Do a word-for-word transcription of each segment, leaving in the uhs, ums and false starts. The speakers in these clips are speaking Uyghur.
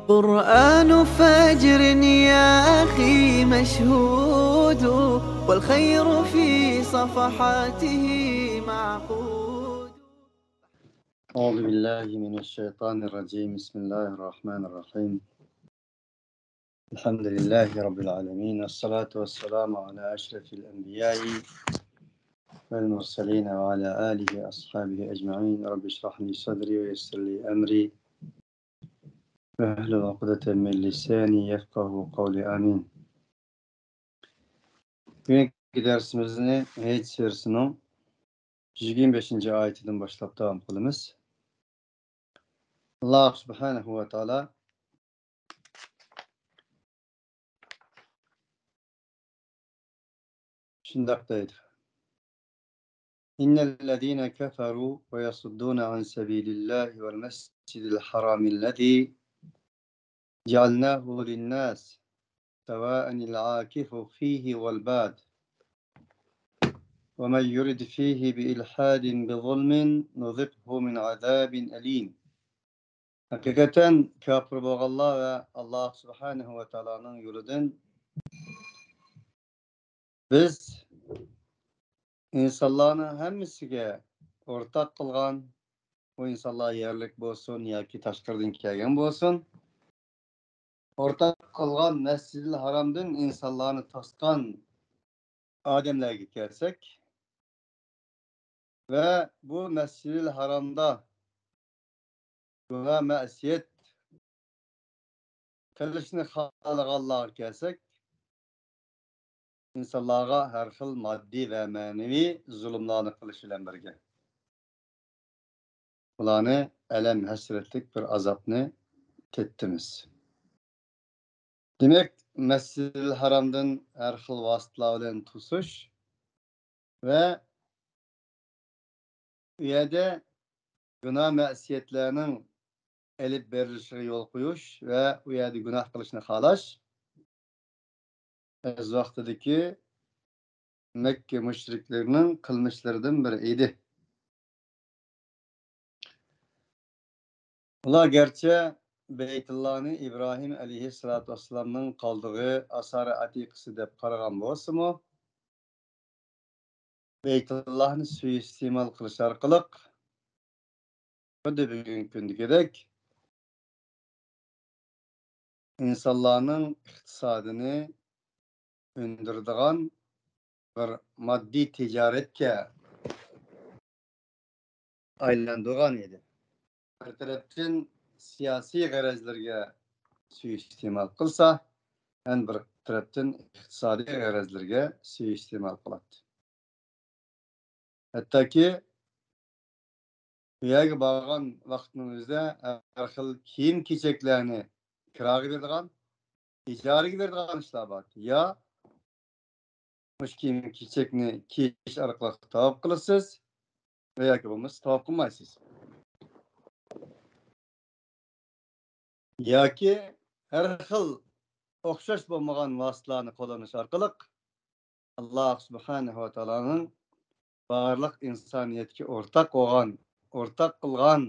قرآن فجر يا أخي مشهود، والخير في صفحاته معقود. أعوذ بالله من الشيطان الرجيم. بسم الله الرحمن الرحيم. الحمد لله رب العالمين، والصلاة والسلام على أشرف الأنبياء والمرسلين وعلى آله وأصحابه أجمعين. رب اشرح لي صدري ويسر لي أمري واحلل عقدة من لساني يفقهوا قولي. آمين. بۈگۈنكى دەرسىمىزنى ھەج سۈرىسىنىڭ يىگىرمە بەشىنچى ئايىتىدىن باشلاپ داۋام قىلىمىز. ئاللاھ سۇبھانەھۇ ۋە تائالا شۇنداق دەيدۇ: إن الذين كفروا ويصدون عن سبيل الله والمسجد الحرام الذي جعلناه للناس سواء العاكف فيه والباد ومن يرد فيه بإلحاد بظلم نذقه من عذاب أليم. ھەقىقەتەن كاپىر بولغانلار ۋە ئاللاھ سۇبھانەھۇ ۋە تائالانىڭ يولىدىن بىز ئىنسانلارنىڭ ھەممىسىگە ئورتاق قىلغان، بۇ ئىنسانلار يەرلىك بولسۇن ياكى تاشقىرىدىن كەلگەن بولسۇن، ئورتاق قىلغان مەسجىدىل ھارامدىن ئىنسانلارنى توسقان ئادەملەرگە كەلسەك، ۋە بۇ مەسجىدىل ھارامدا گۇناھ مەسىيەت قىلىشنى خالىغانلارغا كەلسەك، ئىنسانلارغا ھەر خىل ماددىي ۋە مەنىۋى زۇلۇملارنى قىلىش بىلەن بىرگە، ئۇلارنى ئەلەم ھەسرەتلىك بىر ئازابنى تېتىتىمىز. دېمەك، مەسجىدىل ھارامدىن ھەر خىل ۋاسىتىلەر بىلەن توسۇش ۋە ئۇ يەردە گۇناھ مەسىيەتلەرنىڭ ئېلىپ بېرىلىشىغا يول قويۇش ۋە ئۇ يەردە گۇناھ قىلىشنى خالاش ئۆز ۋاقتىدىكى مەككە مۇشرىكلىرىنىڭ قىلمىشلىرىدىن بىرى ئىدى. ئۇلار گەرچە بەيتۇللانى ئىبراھىم ئەلەيھىسسالاتۇ ۋەسسالامنىڭ قالدۇقى، ئاسارە ئەتىقىسى دەپ قارىغان بولسىمۇ، بەيتۇللاھنى سۇيىئىستېمال قىلىش ئارقىلىق خۇددى بۈگۈنكى كۈندىكىدەك ئىنسانلارنىڭ ئىقتىسادىنى ئۈندۈرىدىغان بىر ماددىي تىجارەتكە ئايلاندۇرغان ئىدى. بىر تەرەپتىن سىياسىي غەرەزلىرىگە سۇيىئىستېمال قىلسا، يەنە بىر تەرەپتىن ئىقتىسادىي غەرەزلىرىگە سۇيىئىستېمال قىلاتتى. ھەتتاكى ئۇ يەرگە بارغان ۋاقىتنىڭ ئۆزىدە ھەر خىل كىيىم-كېچەكلەرنى كىراغا بېرىدىغان، ئىجارىگە بېرىدىغان ئىشلار بار. يا مۇشۇ كىيىم-كېچەكنى كىيىش ئارقىلىق تاۋاپ قىلىسىز ۋە ياكى بولمىسا تاۋاپ قىلمايسىز. ياكى ھەر خىل ئوخشاش بولمىغان ۋاسىتىلەرنى قوللىنىش ئارقىلىق ئاللاھ سۇبھانەھۇ ۋە تائالانىڭ بارلىق ئىنسانىيەتكە ئورتاق بولغان، ئورتاق قىلغان،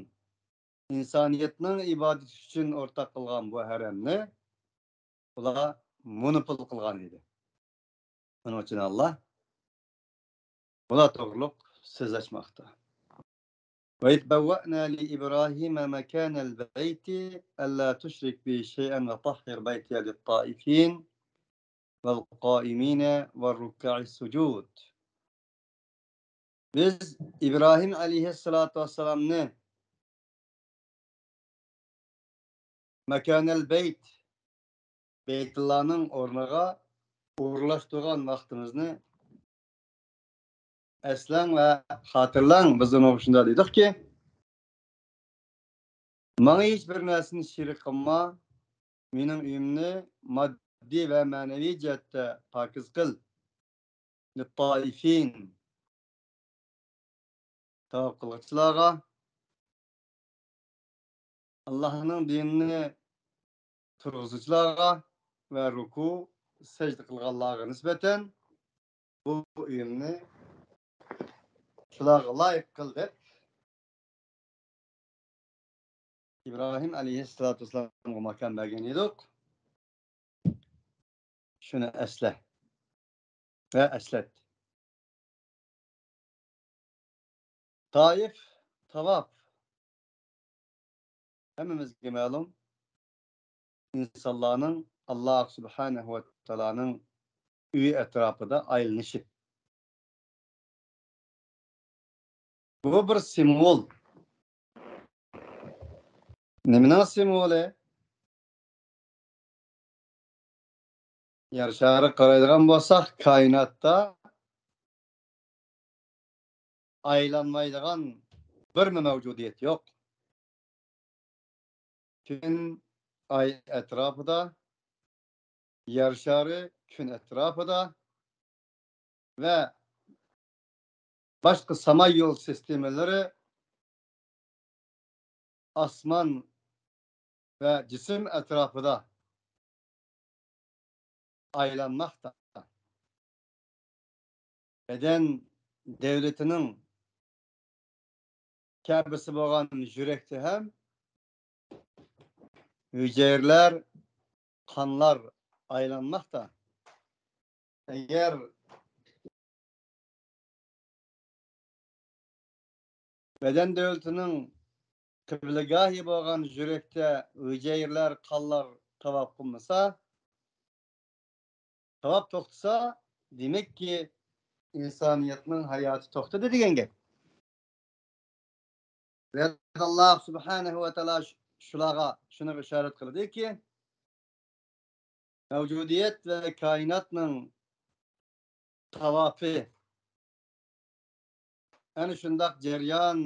ئىنسانىيەتنىڭ ئىبادىتى ئۈچۈن ئورتاق قىلغان بۇ ھەرەمنى ئۇلار مونوپول قىلغان ئىدى. شۇنىڭ ئۈچۈن ئاللاھ بۇلار توغرۇلۇق سۆزلەشمەكتە. وإذ بوأنا لإبراهيم مكان البيت ألا تشرك بي شيئا وطهر بيتي للطائفين والقائمين والركع السجود. بىز ئىبراھىم ئەلەيھىسسالاتۇ ۋەسسالامنى مەكانەل بەيت، بەيتۇللانىڭ ئورنىغا ئورۇنلاشتۇرغان ۋاقتىمىزنى ئەسلەڭ ۋە خاتىرىلەڭ. بىز ئۇنىڭغا شۇنداق دېدۇقكى، ماڭا ھېچ بىر نەرسىنى شېرىك قىلما، مېنىڭ ئۆيۈمنى ماددىي ۋە مەنىۋى جەھەتتە پاكىز قىل. لىلطائىفىن، تاۋاپ قىلغۇچىلارغا، ئاللاھنىڭ دىنىنى تۇرغۇزغۇچىلارغا ۋە رۇكۇ، سەجدە قىلغانلارغا نىسبەتەن بۇ ئۆيۈمنى شۇلارغا لايىق قىل دەپ، ئىبراھىم ئەلەيھىسسالاتۇ ۋەسسالامغا ماكان بەرگەن ئىدۇق. شۇنى ئەسلە ۋە ئەسلەت. تائىف، تاۋاپ. ھەممىمىزگە مەلۇم، ئىنسانلارنىڭ ئاللا سۇبھانەھۇ ۋە تائالانىڭ ئۆيى ئەتراپىدا ئايلىنىشى. بۇ بىر سىمۋول. نېمىنىڭ سىمۋولى؟ يەر شارىغا قارايدىغان بولساق، كائىناتتا ئايلانمايدىغان بىرمۇ مەۋجۇدىيەت يوق. كۈن ئاي ئەتراپىدا، يەر شارى كۈن ئەتراپىدا ۋە باشقا سامان يول سىستېمىلىرى ئاسمان ۋە جىسىم ئەتراپىدا ئايلانماقتا. بەدەن دۆلىتىنىڭ كەبىسى بولغان يۈرەكتە ھەم ھۈجەيرىلەر، قانلار ئايلانماقتا. ئەگەر بەدەن دۆلىتىنىڭ قىبلىگاھى بولغان يۈرەكتە ھۈجەيرىلەر، قانلار تاۋاپ قىلمىسا، تاۋاپ توختىسا، دېمەككى، ئىنسانىيەتنىڭ ھاياتى توختىدى دېگەن گەپ. ۋە ئاللا سۇبھانەھۇ ۋە تائالا شۇلارغا، شۇنىڭغا ئىشارەت قىلدىكى، مەۋجۇدىيەت ۋە كائىناتنىڭ تاۋاپى ئەنە شۇنداق جەريان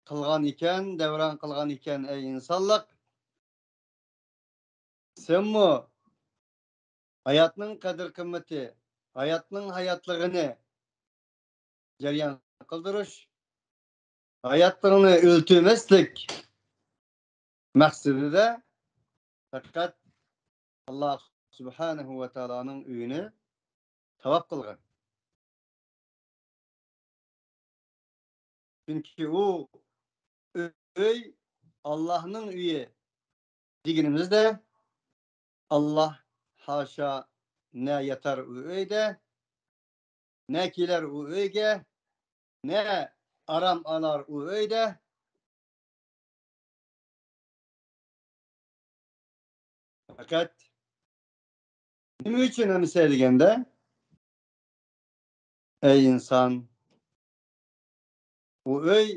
قىلغان ئىكەن، دەۋران قىلغان ئىكەن، ئەي ئىنسانلىق. سەنمۇ ھاياتنىڭ قەدىر-قىممىتى، ھاياتنىڭ ھاياتلىقىنى جەريان قىلدۇرۇش، ھاياتلىقنى ئۆلتۈرمەسلىك مەقسىتىدە پەقەت ئاللا سۇبھانەھۇ ۋە تائالانىڭ ئۆيىنى تاۋاپ قىلغان. چۈنكى ئۇ ئۆي ئاللاھنىڭ ئۆيى دېگىنىمىزدە، ئاللاھ ھاشا نە ياتار ئۇ ئۆيدە، نە كېلەر ئۇ ئۆيگە، نە ئارام ئالار ئۇ ئۆيدە. پەقەت نېمە ئۈچۈن ئەمىسە دېگەندە، ئەي ئىنسان، بۇ ئۆي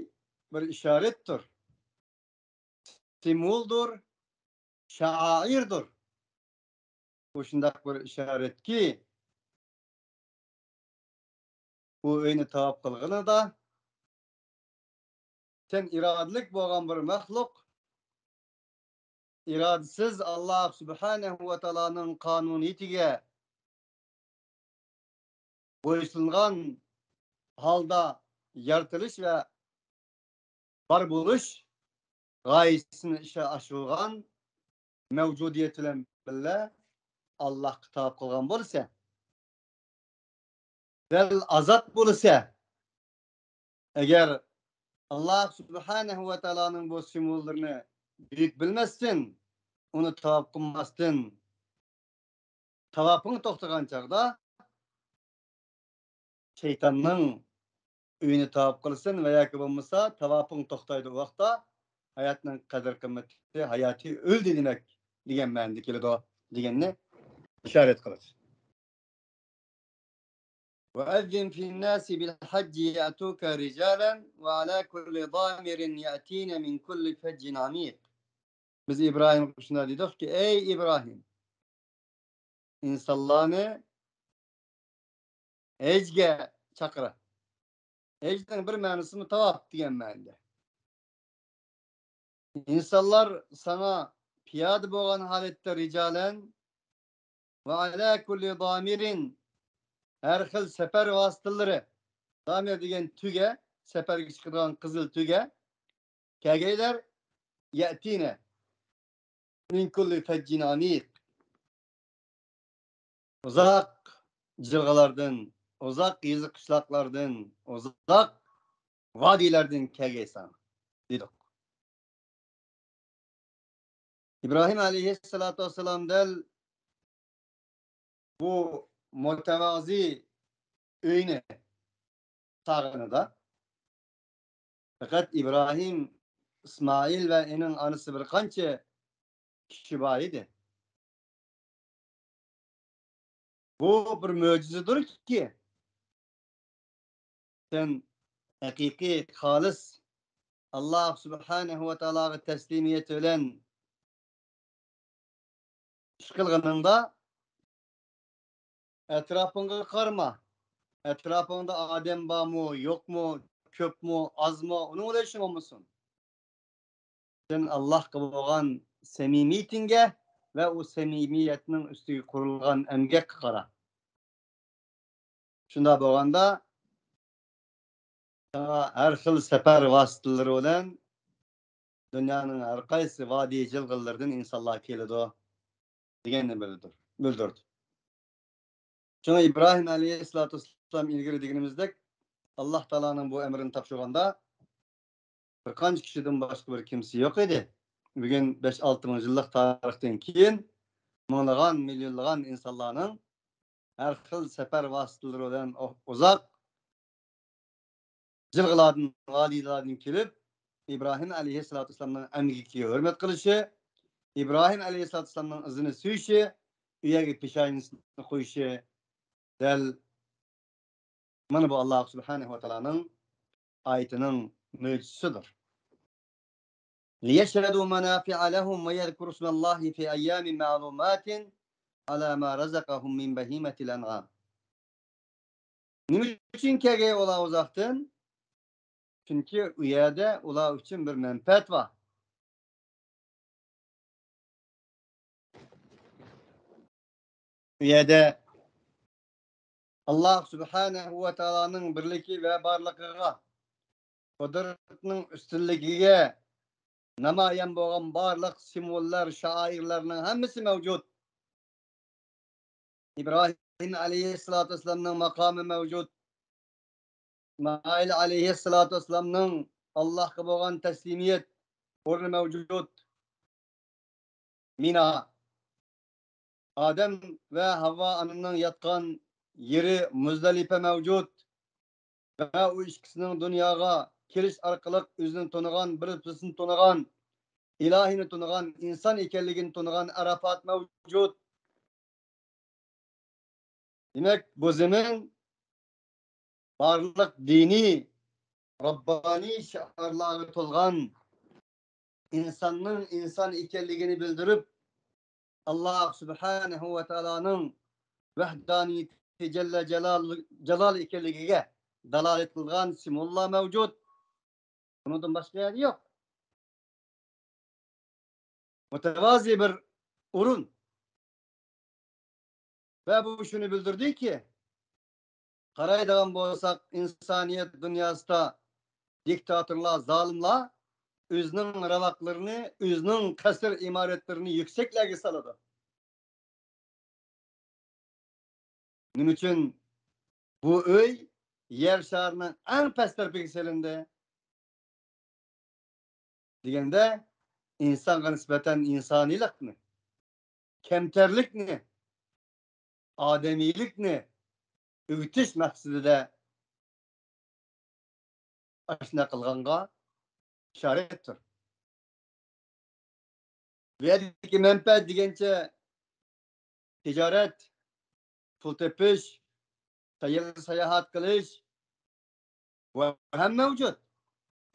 بىر ئىشارەتتۇر، سىمۋولدۇر، شائىردۇر. بۇ شۇنداق بىر ئىشارەتكى، ئۇ ئۆينى تاۋاپ قىلغىنىدا، سەن ئىرادىلىك بولغان بىر مەخلۇق، ئىرادىسىز ئاللا سۇبھانەھۇ ۋە تائالانىڭ قانۇنىيىتىگە بويسۇنغان ھالدا يارىتىلىش ۋە بار بولۇش غايىسىنى ئىشقا ئاشۇرغان مەۋجۇدىيەت بىلەن بىللە ئاللاھقا تاۋاپ قىلغان بولسا، دەل ئازاد بولسا، ئەگەر ئاللا سۇبھانەھۇ ۋە تائالانىڭ بۇ سىمۋوللىرىنى بۈيۈك بىلمەستىن، ئۇنى تاۋاپ قىلماستىن، تاۋاپىڭ توختىغان چاغدا شەيتاننىڭ ئۆيىنى تاۋاپ قىلىسەن ۋە ياكى بولمىسا تاۋاپىڭ توختايدۇ، ئۇ ۋاقىتتا ھاياتنىڭ قەدىر-قىممىتى، ھاياتى ئۆلدى دېمەك دېگەن مەنىدە كېلىدۇ دېگەننى ئىشارەت قىلىدۇ. وأذن في الناس بالحج يأتوك رجالا وعلى كل ضامر يأتين من كل فج عميق. بىز ئىبراھىمغا شۇنداق دېدۇقكى، ئەي ئىبراھىم، ئىنسانلارنى ھەجگە چاقىر. ھەجنىڭ بىر مەنىسىمۇ تاۋاپ دېگەن مەنىدە. ئىنسانلار ساڭا پىيادە بولغان ھالەتتە رىجالەن ۋە ئەلە كۇللى دامىرىن، ھەر خىل سەپەر ۋاسىتىلىرى، دامىر دېگەن تۆگە، سەپەرگە چىقىدىغان قىزىل تۆگە، كەلگەيلەر، يەتىنە مىن كۇللى فەججىن ئەمىق. ئۇزاق جىلغىلاردىن، ئۇزاق يېزا قىشلاقلاردىن، ئۇزاق ۋادىيلەردىن كەلگەيسەن، دېدۇق. ئىبراھىم ئەلەيھىسسالاتۇ ۋەسسالام دەل بۇ مۇتەۋازى ئۆينى سالغىنىدا، پەقەت ئىبراھىم، ئىسمائىل ۋە ئېنىڭ ئانىسى بىر قانچە كىشى بار ئىدى. بۇ بىر مۆجىزىدۇركى، سەن ھەقىقىي، خالىس ئاللاھ سۇبھانەھۇ ۋە تائالاغا تەسلىمىيەت بىلەن ئىش قىلغىنىڭدا ئەتراپىڭغا قارىما. ئەتراپىڭدا ئادەم بارمۇ، يوقمۇ، كۆپمۇ، ئازمۇ، ئۇنىڭ بىلەن ئىشىڭ بولمىسۇن. سەن ئاللاھقا بولغان سەمىمىيىتىڭگە ۋە ئۇ سەمىمىيەتنىڭ ئۈستىگە قۇرۇلغان ئەمگەككە قارا. شۇنداق بولغاندا، ساڭا ھەر خىل سەپەر ۋاسىتىلىرى بىلەن دۇنيانىڭ ھەر قايسى ۋادى جىلغىلىرىدىن ئىنسانلار كېلىدۇ، دېگەننى بىلدۈر-، بىلدۈردى. شۇڭا ئىبراھىم ئەلەيھىسسالاتۇ ۋەسسالام ئىلگىرى دېگىنىمىزدەك، ئاللاھ تائالانىڭ بۇ ئەمرىنى تاپشۇرغاندا، بىر قانچە كىشىدىن باشقا بىر كىمسە يوق ئىدى. بۈگۈن بەش-ئالتە مىڭ يىللىق تارىختىن كېيىن، مىڭلىغان، مىليونلىغان ئىنسانلارنىڭ ھەر خىل سەپەر ۋاسىتىلىرى بىلەن ئۇ-، ئۇزاق جىلغىلاردىن، ۋادىلاردىن كېلىپ، ئىبراھىم ئەلەيھىسسالاتۇ ۋەسسالامنىڭ ئەمگىكىگە ھۆرمەت قىلىشى، ئىبراھىم ئەلەيھىسسالاتۇ ۋەسسالامنىڭ ئىزىنى سۆيۈشى، ئۇ يەرگە پېشانىسىنى قويۇشى دەل مانا بۇ ئاللاھ سۇبھانەھۇ ۋە تائالانىڭ ئايىتىنىڭ مۆجىزىسىدۇر. لِيَشْهَدُوا مَنَافِعَ لَهُمْ وَيَذْكُرُوا اسْمَ اللَّهِ فِي أَيَّامٍ مَّعْلُومَاتٍ عَلَىٰ مَا رَزَقَهُمْ مِنْ بَهِيمَةِ الْأَنْعَامِ. نېمە ئۈچۈن كەلگەي ئۇلار ئۇزاقتىن؟ چۈنكى ئۇ يەردە ئۇلار ئۈچۈن بىر مەنپەئەت بار. ئۇ يەردە ئاللاھ سۇبھانەھۇ ۋە تائالانىڭ بىرلىكى ۋە بارلىقىغا، قۇدرىتىنىڭ ئۈستۈنلۈكىگە نامايان بولغان بارلىق سىمۋوللار، شائىرلارنىڭ ھەممىسى مەۋجۇت. ئىبراھىم ئەلەيھىسسالاتۇ ۋەسسالامنىڭ ماقامى مەۋجۇت. ئىسمائىل ئەلەيھىسسالاتۇ ۋەسسالامنىڭ ئاللاھقا بولغان تەسلىمىيەت ئورنى مەۋجۇت. مىنا، ئادەم ۋە ھەۋۋا ئانىنىڭ ياتقان يېرى مۇزدەلىپە مەۋجۇت. ۋە ئۇ ئىككىسىنىڭ دۇنياغا كېلىش ئارقىلىق ئۆزىنى تونۇغان، بىر-بىرسىنى تونۇغان، ئىلاھىنى تونۇغان، ئىنسان ئىكەنلىكىنى تونۇغان ئەرەپات مەۋجۇت. دېمەك، بۇ زېمىن بارلىق دىنىي، رەببانىي شىئارلارغا تولغان، ئىنساننىڭ ئىنسان ئىكەنلىكىنى بىلدۈرۈپ، ئاللاھ سۇبھانەھۇ ۋە تائالانىڭ ۋەھدانىيىتى جەللە جالال، جالال ئىكەنلىكىگە دالالەت قىلغان سىمۋوللار مەۋجۇت. بۇنىڭدىن باشقا يەردە يوق. مۇتەۋازى بىر ئورۇن. ۋە بۇ شۇنى بىلدۈردىكى، قارايدىغان بولساق، ئىنسانىيەت دۇنياسىدا دىكتاتورلار، زالىملار ئۆزىنىڭ راۋاقلىرىنى، ئۆزىنىڭ قەسىر ئىمارەتلىرىنى يۈكسەكلەرگە سالىدۇ. نېمە ئۈچۈن بۇ ئۆي يەر شارىنىڭ ئەڭ پەس تەرىپىگە سېلىندى؟ دېگەندە، ئىنسانغا نىسبەتەن ئىنسانىيلىقنى، كەمتەرلىكنى، ئادەمىيلىكنى ئۆگىتىش مەقسىتىدە ئاشۇنداق قىلغانغا ئىشارەتتۇر. بۇ يەردىكى مەنپەئەت دېگەنچە تىجارەت، پۇل تېپىش، ساياھەت قىلىش، بۇ ھەم مەۋجۇت.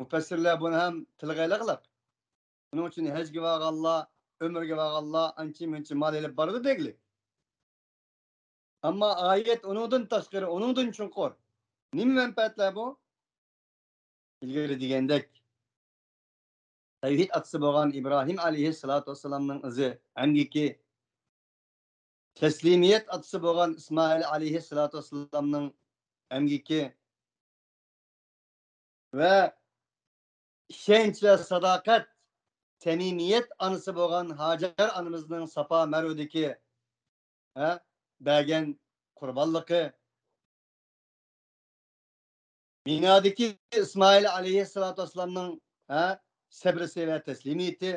مۇپەسسىرلەر بۇنى ھەم تىلغا ئېلىغلىق. شۇنىڭ ئۈچۈن ھەجگە بارغانلار، ئۆمرىگە بارغانلار ئانچە مۇنچە مال ئېلىپ بارىدۇ دەيلى. ئەمما ئايەت ئۇنىڭدىن تاشقىرى، ئۇنىڭدىن چوڭقۇر. نېمە مەنپەئەتلەر بۇ؟ ئىلگىرى دېگەندەك، تەۋھىد ئاتىسى بولغان ئىبراھىم ئەلەيھىسسالاتۇ ۋەسسالامنىڭ ئىزى، ئەمگىكى، تەسلىمىيەت ئاتىسى بولغان ئىسمائىل ئەلەيھىسسالاتۇ ۋەسسالامنىڭ ئەمگىكى ۋە ئىشەنچ ۋە ساداقەت، سەمىمىيەت ئانىسى بولغان ھاجەر ئانىمىزنىڭ ساپا مەرۋىدىكى، ھە، بەرگەن قۇربانلىقى، مىنادىكى ئىسمائىل ئەلەيھىسسالاتۇ ۋەسسالامنىڭ، ھە، سەبرىسى ۋە تەسلىمىيىتى،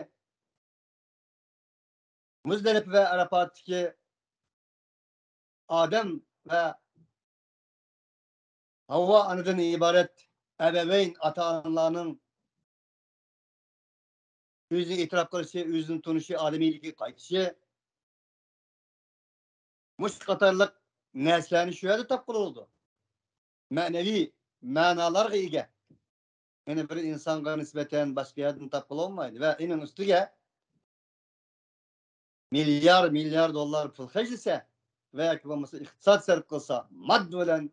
مۇزدەلىپە ۋە ئەرەپاتتىكى ئادەم ۋە ھاۋا ئانىدىن ئىبارەت ئەبەۋەين، ئاتا-ئانىلارنىڭ ئۆزىنى ئېتىراپ قىلىشى، ئۆزىنى تونۇشى، ئادىمىيلىككە قايتىشى، مۇشۇ قاتارلىق نەرسىلەرنى شۇ يەردە تاپقىلى بولىدۇ. مەنىۋى مەنالارغا ئىگە. يەنى بىر ئىنسانغا نىسبەتەن باشقا يەردىن تاپقىلى بولمايدۇ. ۋە ئېنىڭ ئۈستىگە مىليار، مىليار دوللار پۇل خەجلىسە ۋە ياكى بولمىسا ئىقتىساد سەرپ قىلسا، ماددا بىلەن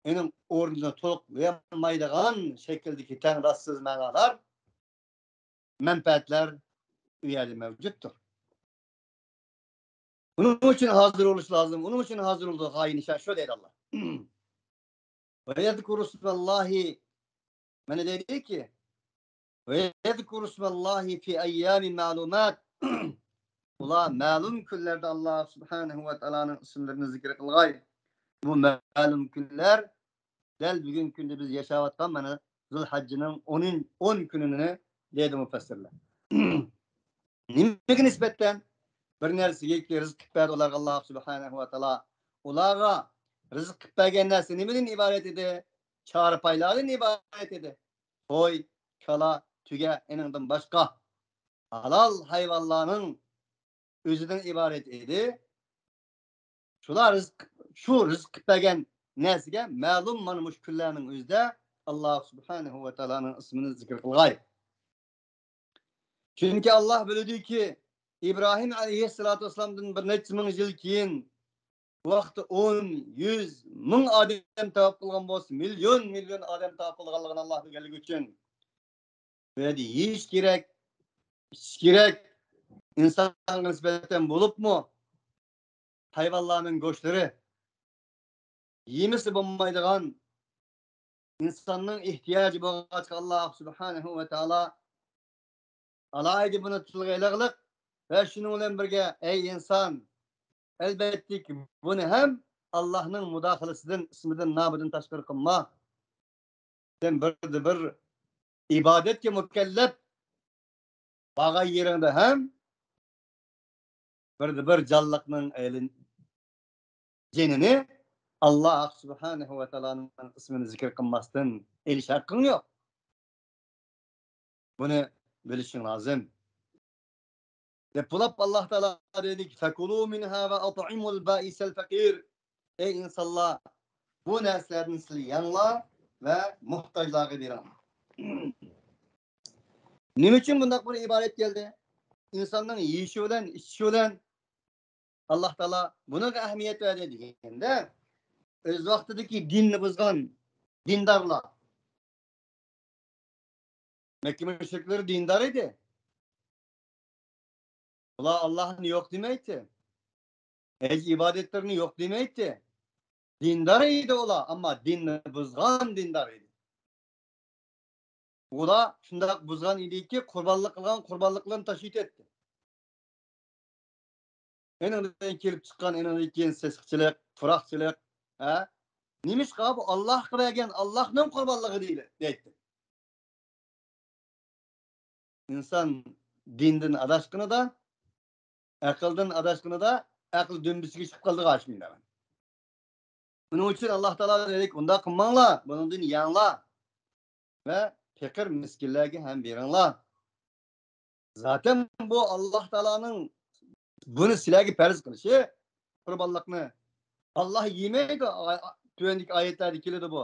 ئېنىڭ ئورنىنى تولۇقلىيالمايدىغان شەكىلدىكى تەڭداشسىز مەنالار، مەنپەئەتلەر ئۇ يەردە مەۋجۇتتۇر. ئۇنىڭ ئۈچۈن ھازىر بولۇش لازىم. ئۇنىڭ ئۈچۈن ھازىر بولىدۇ، خائىن شۇ دەيدۇ ئاللا. ويذكروا اسم الله، مانا دەيدىكى، ويذكروا اسم الله في أيام معلومات. ئۇلار مەلۇم كۈنلەردە ئاللا سۇبھانەھۇ ۋە تائالانىڭ ئىسىملىرىنى زىكىر قىلغاي. بۇ مەلۇم كۈنلەر دەل بۈگۈنكى كۈندە بىز ياشاۋاتقان مانا زۇلھەججىنىڭ ئون، ئون كۈنىنى دەيدۇ مۇپەسسىرلەر. نېمىگە نىسبەتەن؟ بىر نەرسىگە رىزىق قىلىپ بەردى ئۇلارغا ئاللا سۇبھانەھۇ ۋە تائالا. ئۇلارغا رىزىق قىلىپ بەرگەن نەرسە نېمىدىن ئىبارەت ئىدى؟ چارپايلاردىن ئىبارەت ئىدى. قوي، كالا، تۆگە، ئېنىڭدىن باشقا ھالال ھايۋانلارنىڭ ئۆزىدىن ئىبارەت ئىدى. شۇلار رىزىق، شۇ رىزىق قىلىپ بەرگەن نەرسىگە مەلۇم مانا مۇشۇ كۈنلەرنىڭ ئۆزىدە ئاللا سۇبھانەھۇ ۋە تائالانىڭ ئىسمىنى زىكىر قىلغاي. چۈنكى ئاللا بىلىدۇكى، ئىبراھىم ئەلەيھىسسالاتۇ ۋەسسالامدىن بىر نەچچە مىڭ يىل كېيىن، بۇ ۋاقىتتا ئون، يۈز، مىڭ ئادەم تاۋاپ قىلغان بولسا، مىليون، مىليون ئادەم تاۋاپ قىلغانلىقىنى ئاللا بىلگەنلىكى ئۈچۈن، بۇ يەردە يېيىش كېرەك، ئىچىش كېرەك. ئىنسانغا نىسبەتەن بولۇپمۇ ھايۋانلارنىڭ گۆشلىرى يېمىسە بولمايدىغان، ئىنساننىڭ ئېھتىياجى بولغاچقا، ئاللا سۇبھانەھۇ ۋە تائالا ئالاھىدە بۇنى تىلغا ئېلىغلىق ۋە شۇنىڭ بىلەن بىرگە، ئەي ئىنسان، ئەلۋەتتىكى، بۇنى ھەم ئاللانىڭ مۇداخىلىسىدىن، ئىسمىدىن، نامىدىن تاشقىرى قىلما. سەن بىردە بىر ئىبادەتكە مۇكەللەپ بارغان يېرىڭدە ھەم بىردە بىر جانلىقنىڭ ئەيلىن-، جېنىنى ئاللا سۇبھانەھۇ ۋە تائالانىڭ ئىسمىنى زىكىر قىلماستىن ئېلىش ھەققىڭ يوق. بۇنى بىلىشىڭ لازىم. دەپ بولۇپ، ئاللا تائالا دېدى، فكلوا منها وأطعموا البائس الفقير. ئەي ئىنسانلار، بۇ نەرسىلەردىن سىلەر يەڭلار ۋە موھتاجلارغا بېرىڭلار. نېمە ئۈچۈن بۇنداق بىر ئىبارەت كەلدى؟ ئىنساننىڭ يېيىشى بىلەن ئىچىشى بىلەن ئاللا تائالا بۇنىڭغا ئەھمىيەت بەردى دېگەندە، ئۆز ۋاقتىدىكى دىننى بۇزغان دىندارلار، مەككە مۇشرىكلىرى دىندار ئىدى. ئۇلار ئاللاھنى يوق دېمەيتتى. ھەج ئىبادەتلىرىنى يوق دېمەيتتى. دىندار ئىدى ئۇلار، ئەمما دىننى بۇزغان دىندار ئىدى. ئۇلار شۇنداق بۇزغان ئىدىكى، قۇربانلىق قىلغان قۇربانلىقلىرىنى تاشلىۋېتەتتى. ئېنىڭدىن كېلىپ چىققان، ئېنىڭدىن كېيىن سېسىقچىلىق، پۇراقچىلىق، ھە؟ نېمىشقا بۇ ئاللاھقا بەرگەن، ئاللاھنىڭ قۇربانلىقى دېيىلە-، دەيتتى. ئىنسان دىندىن ئاداشقىنىدا، ئەقىلدىن ئاداشقىنىدا، ئەقىل دۈمبىسىگە چىقىپ قالىدىغان ئىش مەن. بۇنىڭ ئۈچۈن ئاللا تائالا دېدى، ئۇنداق قىلماڭلار، بۇنىڭدىن يەڭلار ۋە پېقىر مىسكىنلەرگە ھەم بېرىڭلار. زاتەن بۇ ئاللا تائالانىڭ بۇنى سىلەرگە پەرز قىلىشى، قۇربانلىقنى. ئاللا يېمەيدۇ، ئا-، ئا-، تۆۋەندىكى ئايەتلەردە كېلىدۇ بۇ.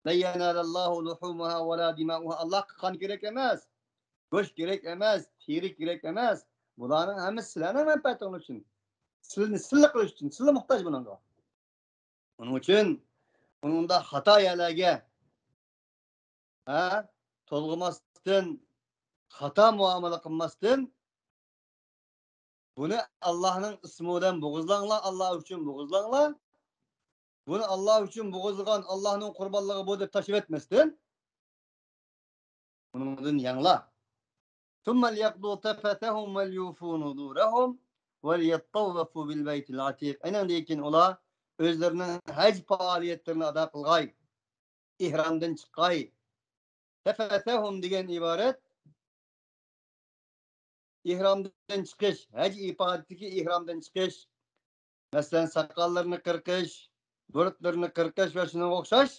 لن ينال الله لحومها ولا دماؤها. ئاللاغا قان كېرەك ئەمەس، گۆش كېرەك ئەمەس، تېرە كېرەك ئەمەس. بۇلارنىڭ ھەممىسى سىلەرنىڭ مەنپەئەتىڭلار ئۈچۈن. سىلىنى سىللا قىلىش ئۈچۈن، سىللا موھتاج بۇنىڭغا. ئۇنىڭ ئۈچۈن ئۇنىڭدا خاتا يەرلەرگە، ھە، تولغىماستىن، خاتا مۇئامىلە قىلماستىن، بۇنى ئاللاھنىڭ ئىسمى بىلەن بوغۇزلاڭلار، ئاللا ئۈچۈن بوغۇزلاڭلار. بۇنى ئاللا ئۈچۈن بوغۇزلىغان، ئاللاھنىڭ قۇربانلىقى بۇ دەپ تاشلىۋەتمەستىن، ئۇنىڭدىن يەڭلار. ثم ليقضوا تفثهم وليوفوا نذورهم وليطوفوا بالبيت العتيق. ئېنىڭدىن كېيىن ئۇلار ئۆزلىرىنىڭ ھەج پائالىيەتلىرىنى ئادا قىلغاي، ئېھرامدىن چىققاي. تفثهم دېگەن ئىبارەت ئېھرامدىن چىقىش، ھەج ئىپادىسىدىكى ئېھرامدىن چىقىش، مەسىلەن، ساقاللىرىنى قىرقىش، بۇرۇتلىرىنى قىرقىش ۋە شۇنىڭغا ئوخشاش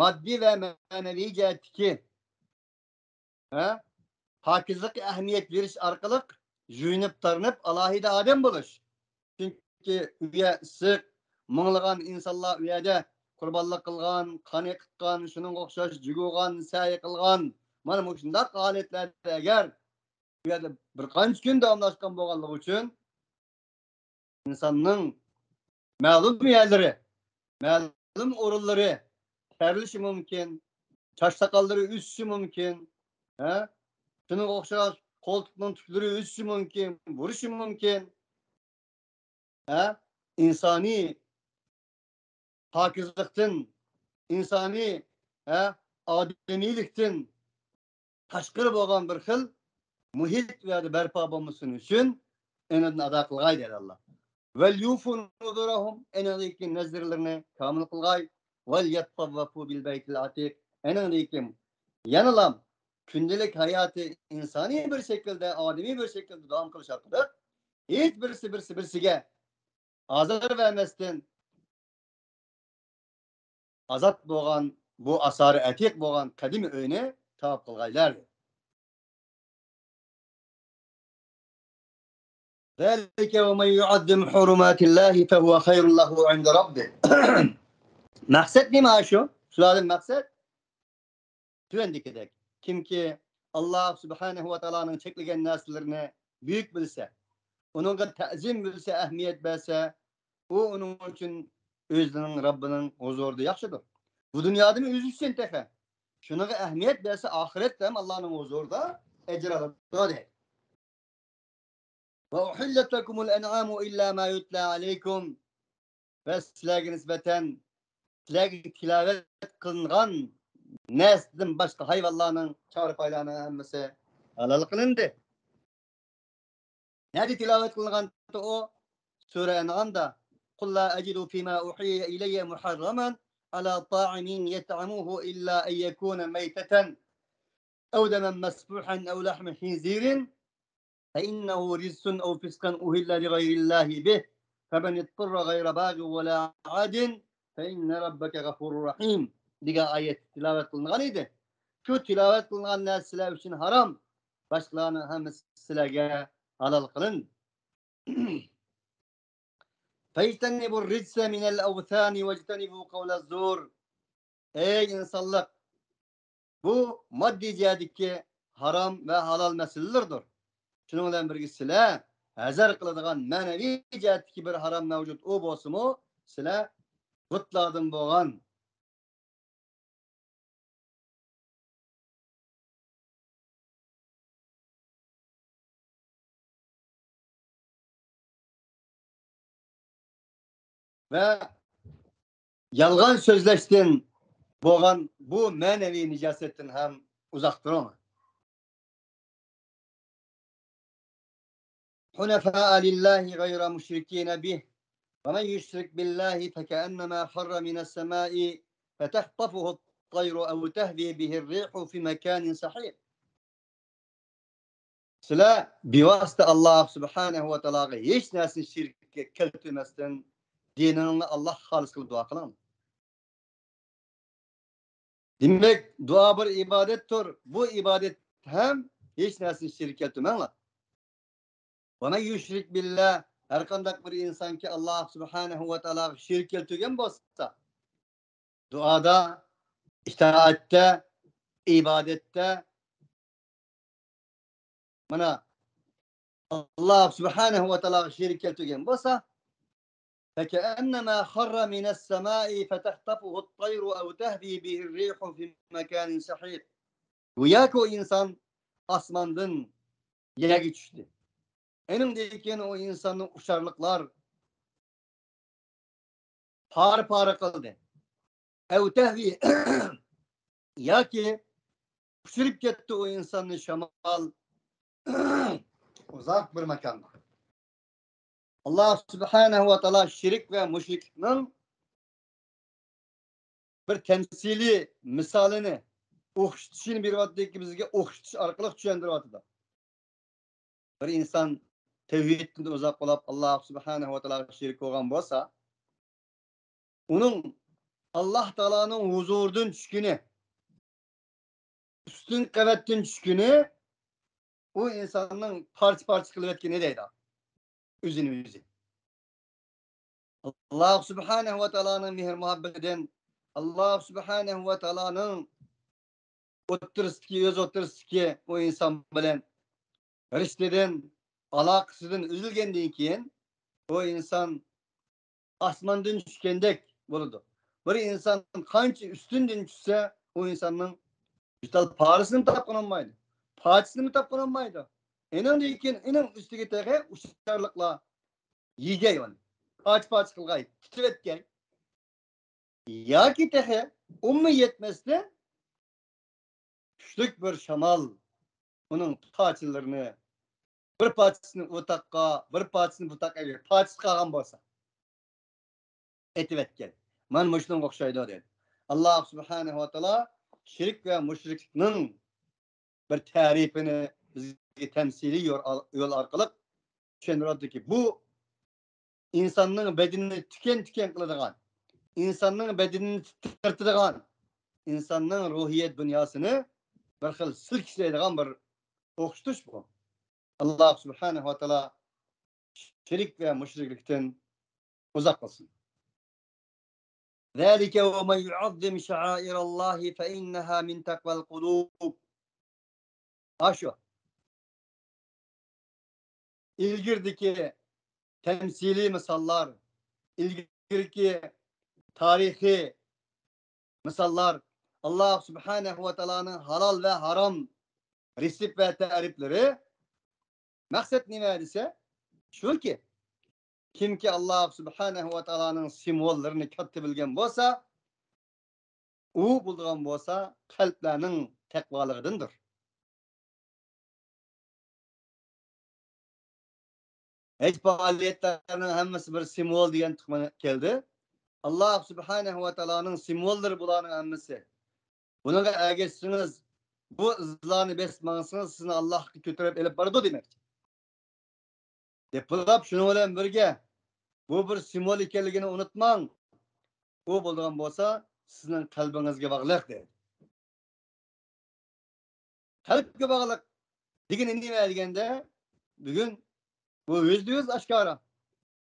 ماددىي ۋە مەنىۋى جەھەتتىكى، ھە، پاكىزلىققا ئەھمىيەت بېرىش ئارقىلىق يۇيۇنۇپ تارىنىپ ئالاھىدە ئادەم بولۇش. چۈنكى ئۇ يەر ئىسسىق، مىڭلىغان ئىنسانلار ئۇ يەردە قۇربانلىق قىلغان، قان ئېقىتقان، شۇنىڭغا ئوخشاش جۇگۇغان، سەي قىلغان. مانا مۇشۇنداق ھالەتلەردە ئەگەر ئۇ يەردە بىر قانچە كۈن داۋاملاشقان بولغانلىقى ئۈچۈن، ئىنساننىڭ مەلۇم يەرلىرى، مەلۇم ئورۇنلىرى تەرلىشى مۇمكىن، چاچ ساقاللىرى ئۆسۈشى مۇمكىن، ھە؟ شۇنىڭغا ئوخشاش قولتۇقنىڭ تۈكلىرى ئۆسۈشى مۇمكىن، بۇرىشى مۇمكىن. ھە؟ ئىنسانىي پاكىزلىقتىن، ئىنسانىي، ھە، ئادىمىيلىكتىن تاشقىرى بولغان بىر خىل مۇھىت ئۇ يەردە بەرپا بولمىسۇن ئۈچۈن ئېنىدىن ئادا قىلغاي دېدى ئاللا. ۋەليۇفۇ نۇزۇرەھۇم، ئېنىڭدىكى نەزىرلىرىنى كامىل قىلغاي. ۋەليەتتەۋۋەفۇ بىل بەيتىل ئەتىق، ئېنىڭدىكى يەنىلا كۈندىلىك ھاياتى ئىنسانىي بىر شەكىلدە، ئادىمىي بىر شەكىلدە داۋام قىلىش ئارقىلىق ھېچ بىرسى بىرسى بىرسىگە ئازار بەرمەستىن، ئازاد بولغان بۇ ئاسارى ئەتىق بولغان قەدىمىي ئۆينى تاۋاپ قىلغايلار. ذلك ومن يعظم حرمات الله فهو خير له عند ربه. مەقسەت نېمە شۇ؟ شۇلاردىن مەقسەت تۆۋەندىكىدەك. كىمكى ئاللا سۇبھانەھۇ ۋە تائالانىڭ چەكلىگەن نەرسىلىرىنى بۈيۈك بىلسە، ئۇنىڭغا تەزىم بىلسە، ئەھمىيەت بەرسە، ئۇ ئۇنىڭ ئۈچۈن ئۆزىنىڭ رەببىنىڭ ھۇزۇرىدا ياخشىدۇر. بۇ دۇنيادىمۇ ئۆزى ئۈچۈن تېخى. شۇنىڭغا ئەھمىيەت بەرسە، ئاخىرەتتە ھەم ئاللانىڭ ھۇزۇرىدا ئەجىر ئالىدۇ دەيدۇ. وأحلت لكم الأنعام إلا ما يتلى عليكم. ۋە سىلەرگە نىسبەتەن سىلەرگە تىلاۋەت قىلىنغان نەرسىدىن باشقا ھايۋانلارنىڭ، چارپايلارنىڭ ھەممىسى ھالال قىلىندى. نەدە تىلاۋەت قىلىنغانتى ئۇ؟ سۈرە ئەنئامدا. قل لا أجد فيما أوحي إلي محرما على طاعم يطعمه إلا أن يكون ميتة أو دما مسفوحا أو لحم خنزير فإنه رجس أو فسقا أهل لغير الله به فمن اضطر غير باغ ولا عاد فإن ربك غفور رحيم دېگەن ئايەت تىلاۋەت قىلىنغان ئىدى. شۇ تىلاۋەت قىلىنغان نەرسە سىلەر ئۈچۈن ھارام، باشقىلارنىڭ ھەممىسى سىلەرگە ھالال قىلىندى. فاجتنبوا الرجس من الأوثان واجتنبوا قول الزور. ئەي ئىنسانلىق، بۇ ماددىي جەھەتتىكى ھارام ۋە ھالال مەسىلىلەردۇر. شۇنىڭ بىلەن بىرگە سىلەر ھەزەر قىلىدىغان مەنىۋى جەھەتتىكى بىر ھارام مەۋجۇت ئۇ بولسىمۇ، سىلەر بۇتلاردىن بولغان ۋە يالغان سۆزلەشتىن بولغان بۇ مەنىۋى نىجاسەتتىن ھەم ئۇزاق تۇرۇڭ. حنفاء لله غير مشركين به ومن يشرك بالله فكأنما خر من السماء فتخطفه الطير أو تهوي به الريح في مكان سحيق. سىلەر بىۋاسىتە ئاللا سۇبھانەھۇ ۋە تائالاغا ھېچ نەرسىنى شېرىك كەلتۈرمەستىن، دىنىڭلارنى ئاللاغا خالىس قىلىپ دۇئا قىلىڭلار. دېمەك، دۇئا بىر ئىبادەتتۇر. بۇ ئىبادەت ھەم ھېچ نەرسىنى شېرىك كەلتۈرمەڭلار. ومن يشرك بالله، ھەرقانداق بىر ئىنسانكى ئاللا سۇبھانەھۇ ۋە تائالاغا شېرىك كەلتۈرگەن بولسا، دۇئادا، ئىتائەتتە، ئىبادەتتە، مانا، ئاللا سۇبھانەھۇ ۋە تائالاغا شېرىك كەلتۈرگەن بولسا، فكأنما خر من السماء فتخطفه الطير أو تهوي به الريح في مكان سحيق. گوياكى ئۇ ئىنسان ئاسماندىن يەرگە چۈشتى. ئېنىڭدىن كېيىن ئۇ ئىنساننى ئۇچارلىقلار پارە-پارە قىلدى. ئەۋ تەھۋى، ياكى ئۇچۇرۇپ كەتتى ئۇ ئىنساننى شامال ئۇزاق بىر ماكانغا. ئاللا سۇبھانەھۇ ۋە تائالا شىرك ۋە مۇشرىكلىقنىڭ بىر تەمسىلىي مىسالىنى، ئوخشىتىشىنى بېرىۋاتىدۇكى، بىزگە ئوخشىتىش ئارقىلىق چۈشەندۈرۈۋاتىدۇ. بىر ئىنسان تەۋھىدتىن ئۇزاق بولاپ، ئاللاھ سۇبھانەھۇ ۋە تائالاغا شېرىك بولغان بولسا، ئۇنىڭ ئاللاھ تائالانىڭ ھۇزۇرىدىن چۈشكىنى، ئۈستۈنكى قەۋەتتىن چۈشكىنى ئۇ ئىنساننىڭ پارچە-پارچە قىلىۋەتكىنى دەيدۇ، ئۆزىنى ئۆزى. ئاللاھ سۇبھانەھۇ ۋە تائالانىڭ مېھىر-مۇھەببىتىدىن، ئاللاھ سۇبھانەھۇ ۋە تائالانىڭ ئوتتۇرىسىدىكى، ئۆز ئوتتۇرىسىدىكى ئۇ ئىنسان بىلەن رىشتىدىن، ئالاقىسىدىن ئۈزۈلگەندىن كېيىن، ئۇ ئىنسان ئاسماندىن چۈشكەندەك بولىدۇ. بىر ئىنسان قانچە ئۈستۈندىن چۈشسە، ئۇ ئىنساننىڭ بىر تال پارىسىنىمۇ تاپقىلى بولمايدۇ. پارچىسىنىمۇ تاپقىلى بولمايدۇ. ئېنىڭدىن كېيىن ئېنىڭ ئۈستىگە تېخى ئۇششارلىقلار يېگەي ئۇنى. پارچە-پارچە قىلغاي، پۈتۈۋەتكەي. ياكى تېخى ئۇمۇ يەتمەستىن، كۈچلۈك بىر شامال ئۇنىڭ پارچىلىرىنى، بىر پارچىسىنى ئۇ تاققا، بىر پارچىسىنى بۇ تاققا، ئەگەر پارچىسى قالغان بولسا، ئېتىۋەتكەن. مانا مۇشۇنىڭغا ئوخشايدۇ، دېدى. ئاللاھ سۇبھانەھۇ ۋە تائالا شىرك ۋە مۇشرىكلىكنىڭ بىر تەرىپىنى بىزگە تەمسىلىي يول، يول ئارقىلىق چۈشەندۈرۈۋاتىدۇكى، بۇ ئىنساننىڭ بەدىنىنى تىكەن-تىكەن قىلىدىغان، ئىنساننىڭ بەدىنىنى تىترىتىدىغان، ئىنساننىڭ روھىيەت دۇنياسىنى بىر خىل سىلكىشلەيدىغان بىر ئوخشىتىش بۇ. ئاللاھ سۇبھانەھۇ ۋە تائالا شىرك ۋە مۇشرىكلىكتىن ئۇزاق قىلسۇن. ذلك ومن يعظم شعائر الله فإنها من تقوى القلوب. ئاشۇ ئىلگىرىدىكى تەمسىلىي مىساللار، ئىلگىرىكى تارىخىي مىساللار، ئاللاھ سۇبھانەھۇ ۋە تائالانىڭ ھالال ۋە ھارام رېتسېپ ۋە تەرىپلىرى، مەقسەت نېمە دېسە، شۇكى، كىمكى ئاللاھ سۇبھانەھۇ ۋە تائالانىڭ سىمۋوللىرىنى كاتتا بىلگەن بولسا، ئۇ بولىدىغان بولسا قەلبلەرنىڭ تەقۋالىقىدىندۇر. ھەج پائالىيەتلەرنىڭ ھەممىسى بىر سىمۋول دېگەن تۇخۇم كەلدى. ئاللاھ سۇبھانەھۇ ۋە تائالانىڭ سىمۋوللىرى بۇلارنىڭ ھەممىسى. بۇنىڭغا ئەگەشسىڭىز، بۇ ئىزلارنى بېسىپ ماڭسىڭىز، سىزنى ئاللاھقا كۆتۈرۈپ ئېلىپ بارىدۇ دېمەكچى. دەپ بولۇپ، شۇنىڭ بىلەن بىرگە، بۇ بىر سىمۋول ئىكەنلىكىنى ئۇنتۇماڭ. ئۇ بولىدىغان بولسا، سىزنىڭ قەلبىڭىزگە باغلىق، دېدى. قەلبكە باغلىق دېگىنى نېمە دېگەندە، بۈگۈن بۇ يۈزدە يۈز ئاشكارا.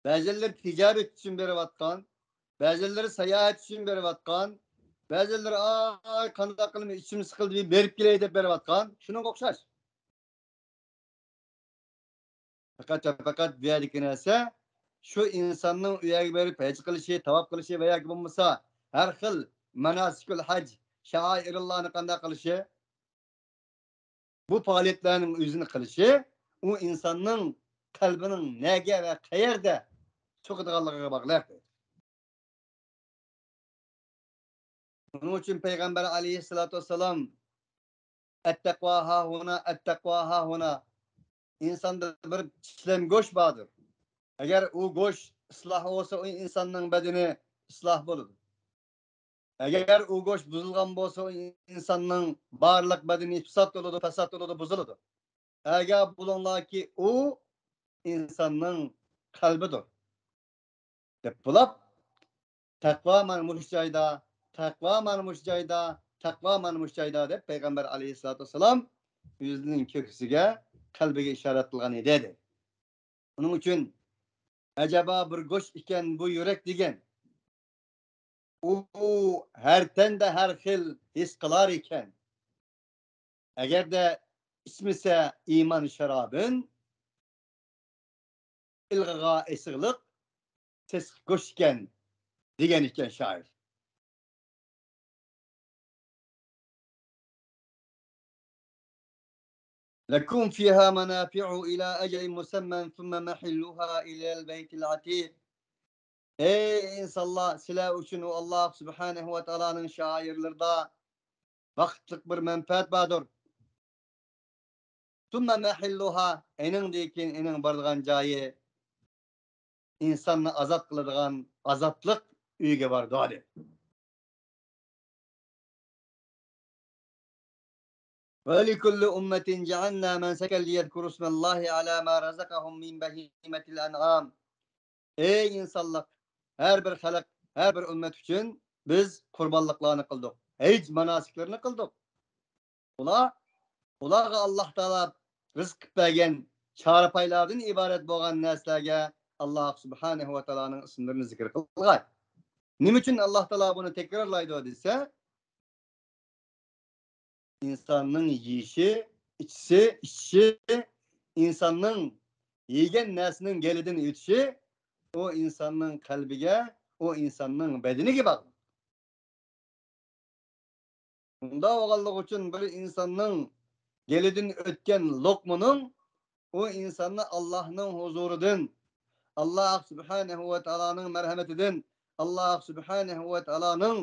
بەزىلىرى تىجارەت ئۈچۈن بېرىۋاتقان، بەزىلىرى ساياھەت ئۈچۈن بېرىۋاتقان، بەزىلىرى، ئاي، قانداق قىلىمەن، ئىچىم سىقىلدى، بېرىپ كېلەي دەپ بېرىۋاتقان. شۇنىڭغا ئوخشاش. پەقەت، پەقەت بۇ يەردىكى نەرسە شۇ ئىنساننىڭ ئۇ يەرگە بېرىپ ھەج قىلىشى، تاۋاپ قىلىشى ۋە ياكى بولمىسا ھەر خىل ماناسىكۇل ھەج، شائىرۇللانى قانداق قىلىشى، بۇ پائالىيەتلەرنىڭ ئۆزىنى قىلىشى ئۇ ئىنساننىڭ قەلبىنىڭ نەگە ۋە قەيەردە چوقىدىغانلىقىغا باغلىق. شۇنىڭ ئۈچۈن پەيغەمبەر ئەلەيھىسسالاتۇ ۋەسسالام، «ئەتتەقۋا ھاھۇنا، ئەتتەقۋا ھاھۇنا.» ئىنساندا بىر چىشلەم گۆش باردۇر. ئەگەر ئۇ گۆش ئىسلاھ بولسا، ئۇ ئىنساننىڭ بەدىنى ئىسلاھ بولىدۇ. ئەگەر ئۇ گۆش بۇزۇلغان بولسا، ئۇ ئىنساننىڭ بارلىق بەدىنى ئىپسات بولىدۇ، پاسات بولىدۇ، بۇزۇلىدۇ. ئاگاھ بولۇڭلاركى، ئۇ ئىنساننىڭ قەلبىدۇر. دەپ بولۇپ، تەقۋا مانا مۇشۇ جايدا، تەقۋا مانا مۇشۇ جايدا، تەقۋا مانا مۇشۇ جايدا دەپ پەيغەمبەر ئەلەيھىسسالاتۇ ۋەسسالام ئۆزىنىڭ كۆكسىگە، قەلبىگە ئىشارەت قىلغان ئىدى، دەيدۇ. ئۇنىڭ ئۈچۈن، ئەجەبا بىر گۆش ئىكەن بۇ يۈرەك دېگەن. ئۇ ھەر تەندە ھەر خىل ھېس قىلار ئىكەن. ئەگەردە ئىچمىسە ئىمان شارابىن، ئىلغىغا ئېسىقلىق سېسىق گۆش ئىكەن، دېگەن ئىكەن شائىر. لكم فيها منافع إلى أجل مسمى ثم محلها إلى البيت العتيق. ئەي ئىنسانلار، سىلەر ئۈچۈن ئۇ ئاللاھ سۇبھانەھۇ ۋە تائالانىڭ شائىرلىرىدا ۋاقىتلىق بىر مەنپەئەت باردۇر. ثم محلها، ئېنىڭدىن كېيىن ئېنىڭ بارىدىغان جايى ئىنساننى ئازاد قىلىدىغان ئازادلىق ئۆيىگە بارىدۇ، دېدى. ولكل أمة جعلنا منسكا ليذكروا اسم الله على ما رزقهم من بهيمة الأنعام. ئەي ئىنسانلىق، ھەر بىر خەلق، ھەر بىر ئۈممەت ئۈچۈن بىز قۇربانلىقلارنى قىلدۇق، ھەج ماناسىكلىرىنى قىلدۇق. ئۇلار، ئۇلارغا ئاللاھ تائالا رىزىق قىلىپ بەرگەن چارپايلاردىن ئىبارەت بولغان نەرسىلەرگە ئاللاھ سۇبھانەھۇ ۋە تائالانىڭ ئىسىملىرىنى زىكىر قىلغاي. نېمە ئۈچۈن ئاللاھ تائالا بۇنى تەكرارلايدۇ دېسە، ئىنساننىڭ يېيىشى، ئىچىشى، ئىچىشى، ئىنساننىڭ يېگەن نەرسىنىڭ گېلىدىن ئۆتۈشى، ئۇ ئىنساننىڭ قەلبىگە، ئۇ ئىنساننىڭ بەدىنىگە باغلىق. بۇنداق بولغانلىقى ئۈچۈن بىر ئىنساننىڭ گېلىدىن ئۆتكەن لوقمىنىڭ ئۇ ئىنساننى ئاللاھنىڭ ھۇزۇرىدىن، ئاللاھ سۇبھانەھۇ ۋە تائالانىڭ مەرھەمىتىدىن، ئاللاھ سۇبھانەھۇ ۋە تائالانىڭ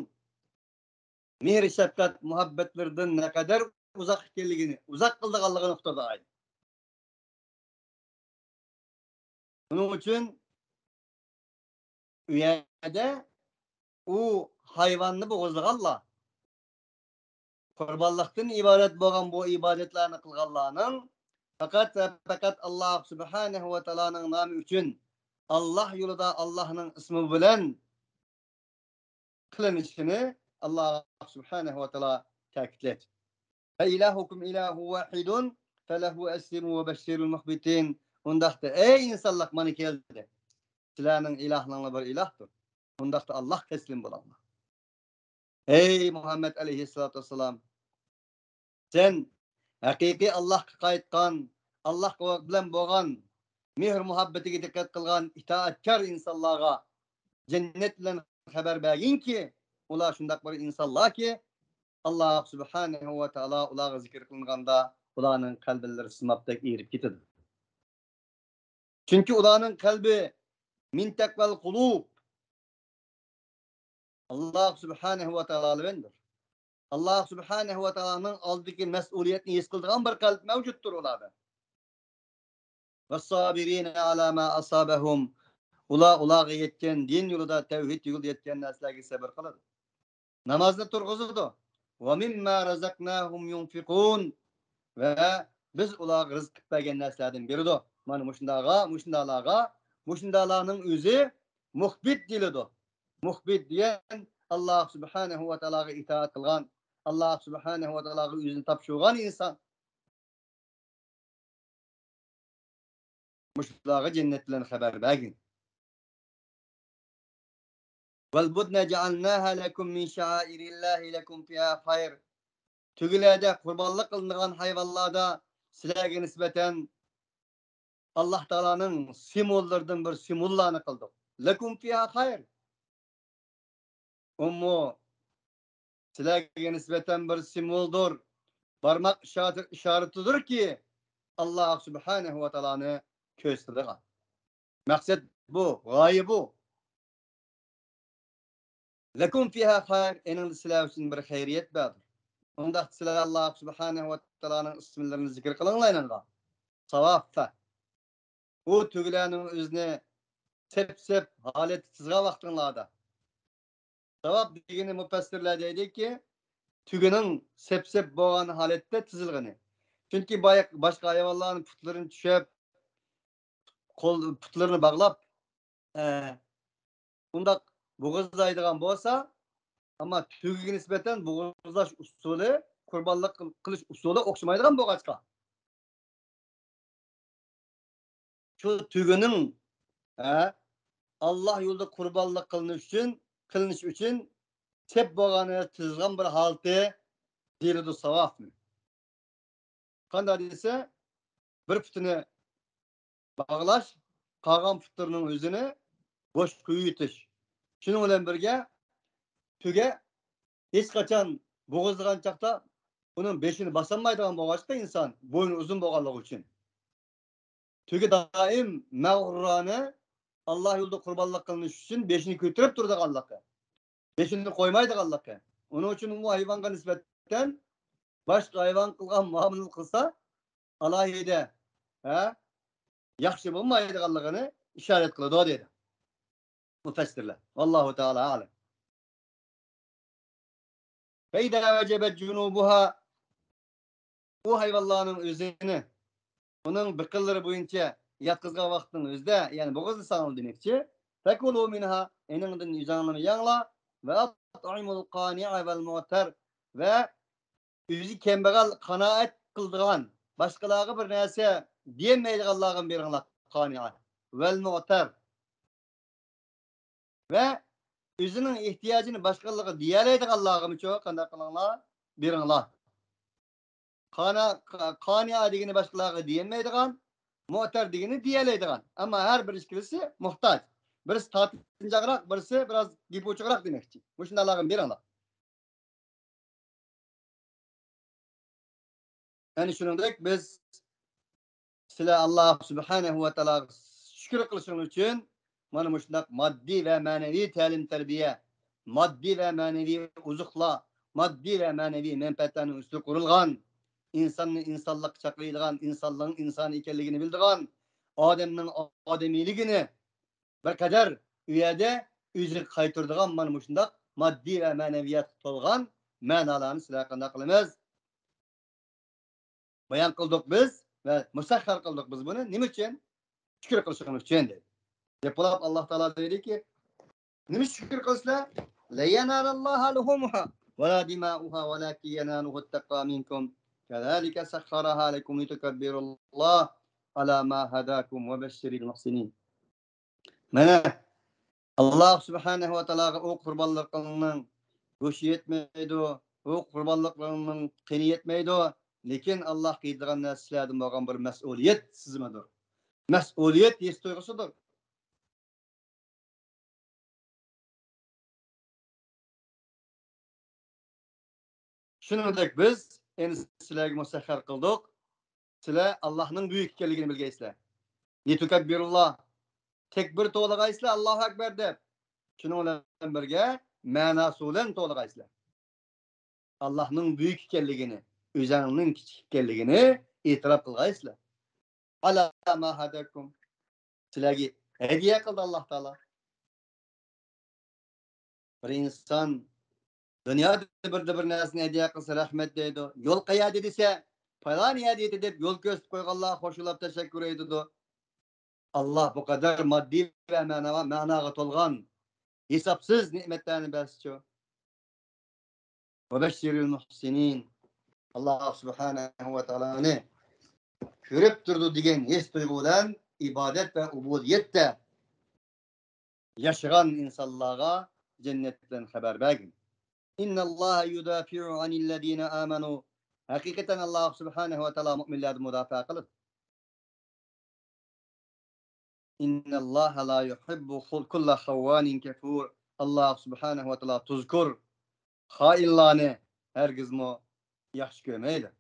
مېھىر-شەپقەت مۇھەببەتلىرىدىن نەقەدەر ئۇزاق ئىكەنلىكىنى، ئۇزاق قىلىدىغانلىقىنى ئۇقتۇرىدۇ ئايەت. شۇنىڭ ئۈچۈن ئۇ يەردە ئۇ ھايۋاننى بوغۇزلىغانلار، قۇربانلىقتىن ئىبارەت بولغان بۇ ئىبادەتلەرنى قىلغانلارنىڭ پەقەت ۋە پەقەت ئاللاھ سۇبھانەھۇ ۋە تائالانىڭ نامى ئۈچۈن، ئاللاھ يولىدا ئاللاھنىڭ ئىسمى بىلەن قىلىنىشىنى ئاللاھ سۇبھانەھۇ ۋە تائالا تەكىتلەيدۇ. فإلهكم إله واحد فله أسلموا وبشر المخبتين. ئۇنداقتا، ئەي ئىنسانلار، مانا كەلدى. سىلەرنىڭ ئىلاھىڭلار بىر ئىلاھتۇر. ئۇنداقتا ئاللاھقا تەسلىم بولۇڭلار. ئەي مۇھەممەد ئەلەيھىسسالاتۇ ۋەسسالام، سەن ھەقىقىي ئاللاھقا قايتقان، ئاللاھ بىلەن بولغان مېھىر-مۇھەببىتىگە دىققەت قىلغان ئىتائەتكار ئىنسانلارغا جەننەت بىلەن خەۋەر بەرگىنكى، ئۇلار شۇنداق بىر ئىنسانلاركى، ئاللاھ سۇبھانەھۇ ۋە تائالا ئۇلارغا زىكىر قىلىنغاندا ئۇلارنىڭ قەلبىلىرى سىمابتەك ئېرىپ كېتىدۇ. چۈنكى ئۇلارنىڭ قەلبى من تقوى القلوب، ئاللاھ سۇبھانەھۇ ۋە تائالا بىلەندۇر. ئاللاھ سۇبھانەھۇ ۋە تائالانىڭ ئالدىدىكى مەسئۇلىيەتنى ھېس قىلىدىغان بىر قەلب مەۋجۇتتۇر ئۇلاردا. والصابرين على ما أصابهم. ئۇلار، ئۇلارغا يەتكەن، دىن يولىدا، تەۋھىد يولىدا يەتكەن نەرسىلەرگە سەبر قىلىدۇ. نامازنى تۇرغۇزىدۇ. ومما رزقناهم ينفقون. ۋە بىز ئۇلارغا رىزىق قىلىپ بەرگەن نەرسىلەردىن بېرىدۇ. مانا مۇشۇنداغا، مۇشۇنداقلارغا، مۇشۇنداقلارنىڭ ئۆزى مۇخبىت دېيىلىدۇ. مۇخبىت دېگەن ئاللاھ سۇبھانەھۇ ۋە تائالاغا ئىتائەت قىلغان، ئاللاھ سۇبھانەھۇ ۋە تائالاغا ئۆزىنى تاپشۇرغان ئىنسان. مۇشۇلارغا جەننەت بىلەن خەۋەر بەرگىن. والبدن جعلناها لكم من شعائر الله لكم فيها خير. تۆگىلەردە، قۇربانلىق قىلىنىدىغان ھايۋانلاردا سىلەرگە نىسبەتەن ئاللاھ تائالانىڭ سىمۋوللىرىدىن بىر سىمۋوللارنى قىلدۇق. لكم فيها خير. ئۇمۇ سىلەرگە نىسبەتەن بىر سىمۋولدۇر، بارماق ئىشارىتى، ئىشارىتىدۇركى، ئاللاھ سۇبھانەھۇ ۋە تائالانى كۆرسىتىدىغان. مەقسەت بۇ، غايە بۇ. لكم فيها خير، ئېنىڭدا سىلەر ئۈچۈن بىر خەيرىيەت باردۇر. ئۇنداق سىلەر ئاللاھ سۇبھانەھۇ ۋە تائالانىڭ ئىسىملىرىنى زىكىر قىلىڭلار ئېنىڭدا. ساۋاب. ئۇ تۆگىلەرنىڭ ئۆزىنى سەپ-سەپ ھالەتتە تىزغان ۋاقتىڭلاردا. ساۋاب دېگىنى مۇپەسسىرلەر دەيدۇكى، تۆگىنىڭ سەپ-سەپ بولغان ھالەتتە تىزىلغىنى. چۈنكى باي-، باشقا ھايۋانلارنىڭ پۇتلىرىنى چۈشەپ، قول، پۇتلىرىنى باغلاپ، ئە، ئۇنداق بوغۇزلايدىغان بولسا، ئەمما تۆگىگە نىسبەتەن بوغۇزلاش ئۇسۇلى، قۇربانلىق قىل-، قىلىش ئۇسۇلى ئوخشىمايدىغان بولغاچقا، شۇ تۆگىنىڭ، ھە، ئاللاھ يولىدا قۇربانلىق قىلىنىش ئۈچۈن، قىلىنىش ئۈچۈن سەپ بولغان، تىزىلغان بىر ھالىتى دېيىلىدۇ ساۋابنى. قانداق دېسە، بىر پۇتىنى باغلاش، قالغان پۇتلىرىنىڭ ئۆزىنى بوش قويۇۋېتىش. شۇنىڭ بىلەن بىرگە، تۆگە ھېچقاچان بوغۇزلىغان چاغدا ئۇنىڭ بېشىنى باسالمايدىغان بولغاچقا ئىنسان، بوينى ئۇزۇن بولغانلىقى ئۈچۈن. تۆگە دائىم مەغرۇرانە ئاللاھ يولىدا قۇربانلىق قىلىنىش ئۈچۈن بېشىنى كۆتۈرۈپ تۇرىدىغانلىقى، بېشىنى قويمايدىغانلىقى. ئۇنىڭ ئۈچۈن ئۇ ھايۋانغا نىسبەتەن باشقا ھايۋان قىلغان مۇئامىلىنى قىلسا، ئالاھىدە، ھە، ياخشى بولمايدىغانلىقىنى ئىشارەت قىلىدۇ، دېدى مۇپەسسىرلەر. والله تعالى أعلم. فإذا وجبت جنوبها، ئۇ ھايۋانلارنىڭ ئۆزىنى ئۇنىڭ بىقىنلىرى بويىچە ياتقۇزغان ۋاقىتنىڭ ئۆزىدە، يەنى بوغۇزلىساڭلار دېمەكچى. فَكُلُوا مِنْهَا، ئېنىڭدىن ئۆزۈڭلارمۇ يەڭلار. وَأَطْعِمُوا الْقَانِعَ وَالْمُعْتَرَّ، ۋە ئۆزى كەمبەغەل، قانائەت قىلىدىغان، باشقىلارغا بىر نەرسە دېيەلمەيدىغانلارغا بېرىڭلار، قانىئە. وَالْمُعْتَرَّ، ۋە ئۆزىنىڭ ئېھتىياجىنى باشقىلارغا دېيەلەيدىغانلارغىمۇچۇ قانداق قىلىڭلار؟ بېرىڭلار. قانا-، قا-، قانىئە دېگىنى باشقىلارغا دېيەلمەيدىغان، مۇئتەر دېگىنى دېيەلەيدىغان. ئەمما ھەر بىر ئىككىلىسى موھتاج. بىرسى تارتىنچاقراق، بىرسى بىراز گېپى ئوچۇقراق دېمەكچى. مۇشۇنداقلارغا بېرىڭلار. يەنى شۇنىڭدەك بىز سىلەر ئاللا سۇبھانەھۇ ۋە تائالاغا شۈكۈر قىلىشىڭلار ئۈچۈن مانا مۇشۇنداق ماددىي ۋە مەنىۋى تەلىم-تەربىيە، ماددىي ۋە مەنىۋى ئوزۇقلار، ماددىي ۋە مەنىۋى مەنپەئەتلەرنىڭ ئۈستىگە قۇرۇلغان، ئىنساننى ئىنسانلىققا چاقىرىدىغان، ئىنسانلىقنىڭ ئىنسان ئىكەنلىكىنى بىلىدىغان، ئادەمنىڭ ئادەمىيلىكىنى بىر قەدەر ئۇ يەردە ئۆزىگە قايتۇرىدىغان مانا مۇشۇنداق ماددىي ۋە مەنىۋىيەتكە تولغان مەنالارنى سىلەرگە قانداق قىلىمىز؟ بايان قىلدۇق بىز ۋە مۇسەخخەر قىلدۇق بىز بۇنى. نېمە ئۈچۈن؟ شۈكۈر قىلىشىڭلار ئۈچۈن دېدى. دەپ بولۇپ، ئاللا تائالا دېدىكى، نېمە شۈكۈر قىلىسىلەر؟ لَن يَنَالَ اللَّهَ لُحُومُهَا وَلَا دِمَاؤُهَا وَلَكِنْ يَنَالُهُ التَّقْوَى مِنْكُمْ كَذَلِكَ سَخَّرَهَا لَكُمْ لِتُكَبِّرُوا اللَّهَ عَلَى مَا هَدَاكُمْ وَبَشِّرِ الْمُحْسِنِينَ. مانا، ئاللا سۇبھانەھۇ ۋە تائالاغا ئۇ قۇربانلىقىڭنىڭ گۆشى يەتمەيدۇ، ئۇ قۇربانلىقىڭنىڭ قېنى يەتمەيدۇ، لېكىن ئاللاغا قىلىدىغان نەرسە سىلەردىن بولغان بىر مەسئۇلىيەت سىزمىدۇر. مەسئۇلىيەت ھېس تۇيغۇسىدۇر. شۇنىڭدەك بىز ئەنە سىلەرگە مۇسەخخەر قىلدۇق. سىلەر ئاللاھنىڭ بۈيۈك ئىكەنلىكىنى بىلگەيسىلەر. لىتۇكەببىرۇللاھ. تەكبىر توۋلىغايسىلەر، ئاللاھۇ ئەكبەر دەپ. شۇنىڭ بىلەن بىرگە مەناسى بىلەن توۋلىغايسىلەر. ئاللاھنىڭ بۈيۈك ئىكەنلىكىنى، ئۆزەڭنىڭ كىچىك ئىكەنلىكىنى ئېتىراپ قىلغايسىلەر. ئالا ما ھاداكۇم. سىلەرگە ھەدىيە قىلدى ئاللا تائالا. بىر ئىنسان دۇنيادا بىردە بىر نەرسىنى ھەدىيە قىلسا رەھمەت دەيدۇ. يول قەيەردە دېسە، پالان يەردە دەپ يول كۆرسىتىپ قويغانلارغا خوش بولاپ تەشەككۈر ئېيتىدۇ. ئاللا بۇ قەدەر ماددىي ۋە مەناغا، مەناغا تولغان ھېسابسىز نېمەتلەرنى بەرسىچۇ. وَبَشِّرِ الْمُحْسِنِينَ. ئاللا سۇبھانەھۇ ۋە تائالانى كۆرۈپ تۇرىدۇ دېگەن ھېس تۇيغۇ بىلەن ئىبادەت ۋە ئۇبۇدىيەتتە ياشىغان ئىنسانلارغا جەننەت بىلەن خەۋەر بەرگىن. إِنَّ اللَّهَ يُدَافِعُ عَنِ الَّذِينَ آمَنُوا. ھەقىقەتەن ئاللا سۇبھانەھۇ ۋە تائالا مۇئمىنلەردىن مۇداپىئە قىلىدۇ. إِنَّ اللَّهَ لَا يُحِبُّ كُلَّ خَوَّانٍ كَفُورٍ. ئاللا سۇبھانەھۇ ۋە تائالا تۇزكور خائىنلارنى ھەرگىزمۇ ياخشى كۆرمەيدۇ.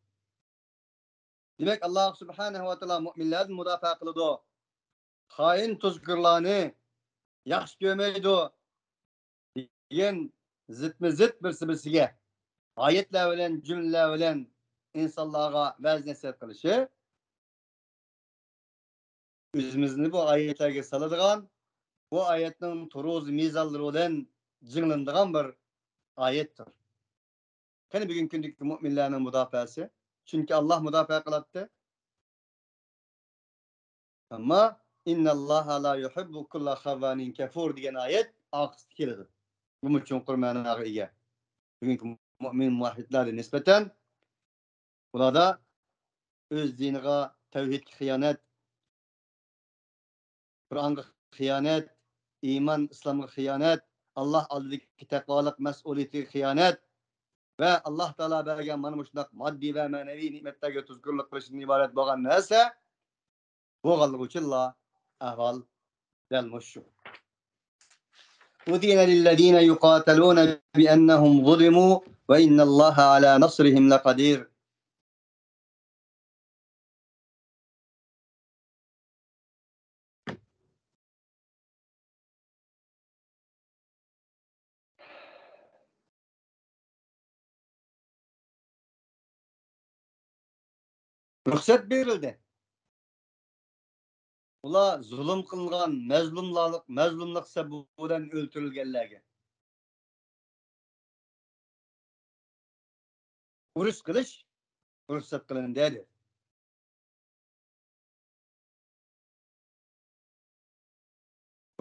دېمەك، ئاللا سۇبھانەھۇ ۋە تائالا مۇئمىنلەردىن مۇداپىئە قىلىدۇ. خائىن تۇزكورلارنى ياخشى كۆرمەيدۇ دېگەن زىتمۇ زىت بىرسى بىرسىگە ئايەتلەر بىلەن، جۈملىلەر بىلەن ئىنسانلارغا ۋەز نەسىھەت قىلىشى ئۆزىمىزنى بۇ ئايەتلەرگە سالىدىغان، بۇ ئايەتنىڭ تۇرۇز مىزانلىرى بىلەن جىڭلىنىدىغان بىر ئايەتتۇر. قېنى بۈگۈنكى كۈندىكى مۇئمىنلارنىڭ مۇداپىئەسى؟ چۈنكى ئاللا مۇداپىئە قىلاتتى. ئەمما إِنَّ اللَّهَ لَا يُحِبُّ كُلَّ خَوَّانٍ كَفُورٍ دېگەن ئايەت ئارقىسىدا كېلىدۇ. بۇمۇ چوڭقۇر مەناغا ئىگە. بۈگۈنكى مۇئمىن مۇۋەھھىدلەرگە نىسبەتەن ئۇلاردا ئۆز دىنىغا، تەۋھىدكە خىيانەت، قۇرئانغا خىيانەت، ئىمان، ئىسلامغا خىيانەت، ئاللا ئالدىدىكى تەقۋالىق مەسئۇلىيىتىگە خىيانەت ۋە ئاللا تائالا بەرگەن مانا مۇشۇنداق ماددىي ۋە مەنىۋى نېمەتلەرگە تۇزكورلۇق قىلىشتىن ئىبارەت بولغان نەرسە بولغانلىقى ئۈچۈنلا ئەھۋال دەل مۇشۇ. أُذِنَ لِلَّذِينَ يُقَاتَلُونَ بِأَنَّهُمْ ظُلِمُوا وَإِنَّ اللَّهَ عَلَى نَصْرِهِمْ لَقَدِيرٌ. رۇخسەت بېرىلدى. ئۇلار زۇلۇم قىلغان مەزلۇملارلىق، مەزلۇملۇق سەۋەبى بىلەن ئۆلتۈرۈلگەنلەرگە ئۇرۇش قىلىش رۇخسەت قىلىندى، دېدى.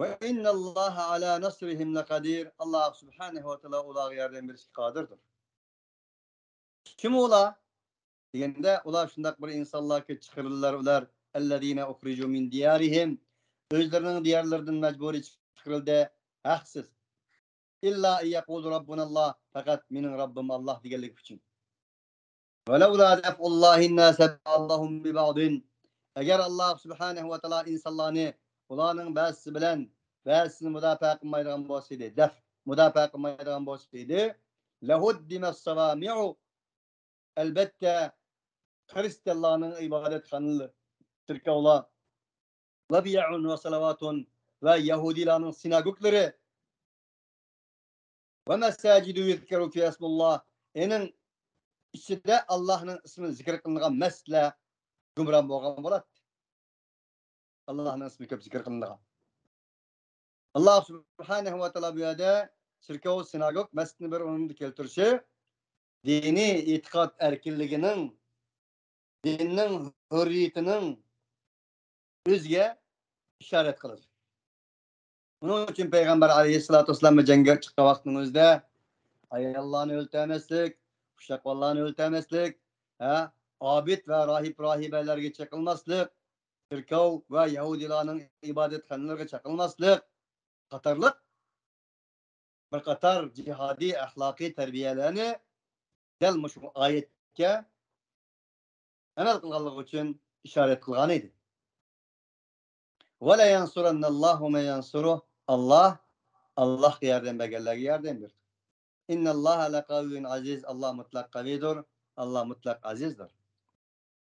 وَإِنَّ اللَّهَ عَلَى نَصْرِهِمْ لَقَدِيرٌ. ئاللاھ سۇبھانەھۇ ۋە تائالا ئۇلارغا ياردەم بېرىشكە قادىردۇر. كىم ئۇلار؟ دېگەندە، ئۇلار شۇنداق بىر ئىنسانلاركى، چىقىرىلىلار ئۇلار، الَّذِينَ أُخْرِجُوا مِنْ دِيَارِهِمْ، ئۆزلىرىنىڭ دىيارلىرىدىن مەجبۇرىي چىقىرىلدى، ھەقسىز. إِلَّا أَنْ يَقُولُوا رَبُّنَا اللَّهُ، پەقەت مېنىڭ رەببىم ئاللاھ دېگەنلىكى ئۈچۈن. وَلَوْلَا دَفْعُ اللَّهِ النَّاسَ بَعْضَهُمْ بِبَعْضٍ. ئەگەر ئاللاھ سۇبھانەھۇ ۋە تائالا ئىنسانلارنى ئۇلارنىڭ بەزىسى بىلەن بەزىسىنى مۇداپىئە قىلمايدىغان بولسا ئىدى، دەف، مۇداپىئە قىلمايدىغان بولسا ئىدى، لَهُدِّمَتْ صَوَامِعُ، ئەلبەتتە، خىرىستىيانلارنىڭ ئىبادەتخانىلىرى، چېركاۋلار، وَبِيَعٌ وَصَلَوَاتٌ، ۋە يەھۇدىيلارنىڭ سىناگوگلىرى، وَمَسَاجِدُ يُذْكَرُ فِيهَا اسْمُ اللَّهِ، ئېنىڭ ئىچىدە ئاللاھنىڭ ئىسمى زىكىر قىلىنغان مەسچىتلەر گۇمران بولغان بولاتتى. ئاللاھنىڭ ئىسمى كۆپ زىكىر قىلىنىدىغان. ئاللاھ سۇبھانەھۇ ۋە تائالا بۇ يەردە چېركاۋ، سىناگوگ، مەسچىتنى بىر ئورۇندا كەلتۈرۈشى دىنىي ئېتىقاد ئەركىنلىكىنىڭ، دىننىڭ ھۆررىيىتىنىڭ ئۆزىگە ئىشارەت قىلىدۇ. ئۇنىڭ ئۈچۈن پەيغەمبەر ئەلەيھىسسالاتۇ ۋەسسالام جەڭگە چىققان ۋاقتىنىڭ ئۆزىدە ئاياللارنى ئۆلتۈرمەسلىك، ئۇششاق بالىلارنى ئۆلتۈرمەسلىك، ھە، ئابىد ۋە راھىب راھىبەلەرگە چېقىلماسلىق، چېركاۋ ۋە يەھۇدىيلارنىڭ ئىبادەتخانىلىرىغا چېقىلماسلىق قاتارلىق بىر قاتار جىھادىي ئەخلاقىي تەربىيەلەرنى دەل مۇشۇ ئايەتكە ئەمەل قىلغانلىقى ئۈچۈن ئىشارەت قىلغان ئىدى. وَلَيَنْصُرَنَّ اللَّهُ مَنْ يَنْصُرُهُ. ئاللاھ، ئاللاھقا ياردەم بەرگەنلەرگە ياردەم بېرىدۇ. إِنَّ اللَّهَ لَقَوِيٌّ عَزِيزٌ. ئاللاھ مۇتلەق قەۋىيدۇر. ئاللاھ مۇتلەق ئەزىزدۇر.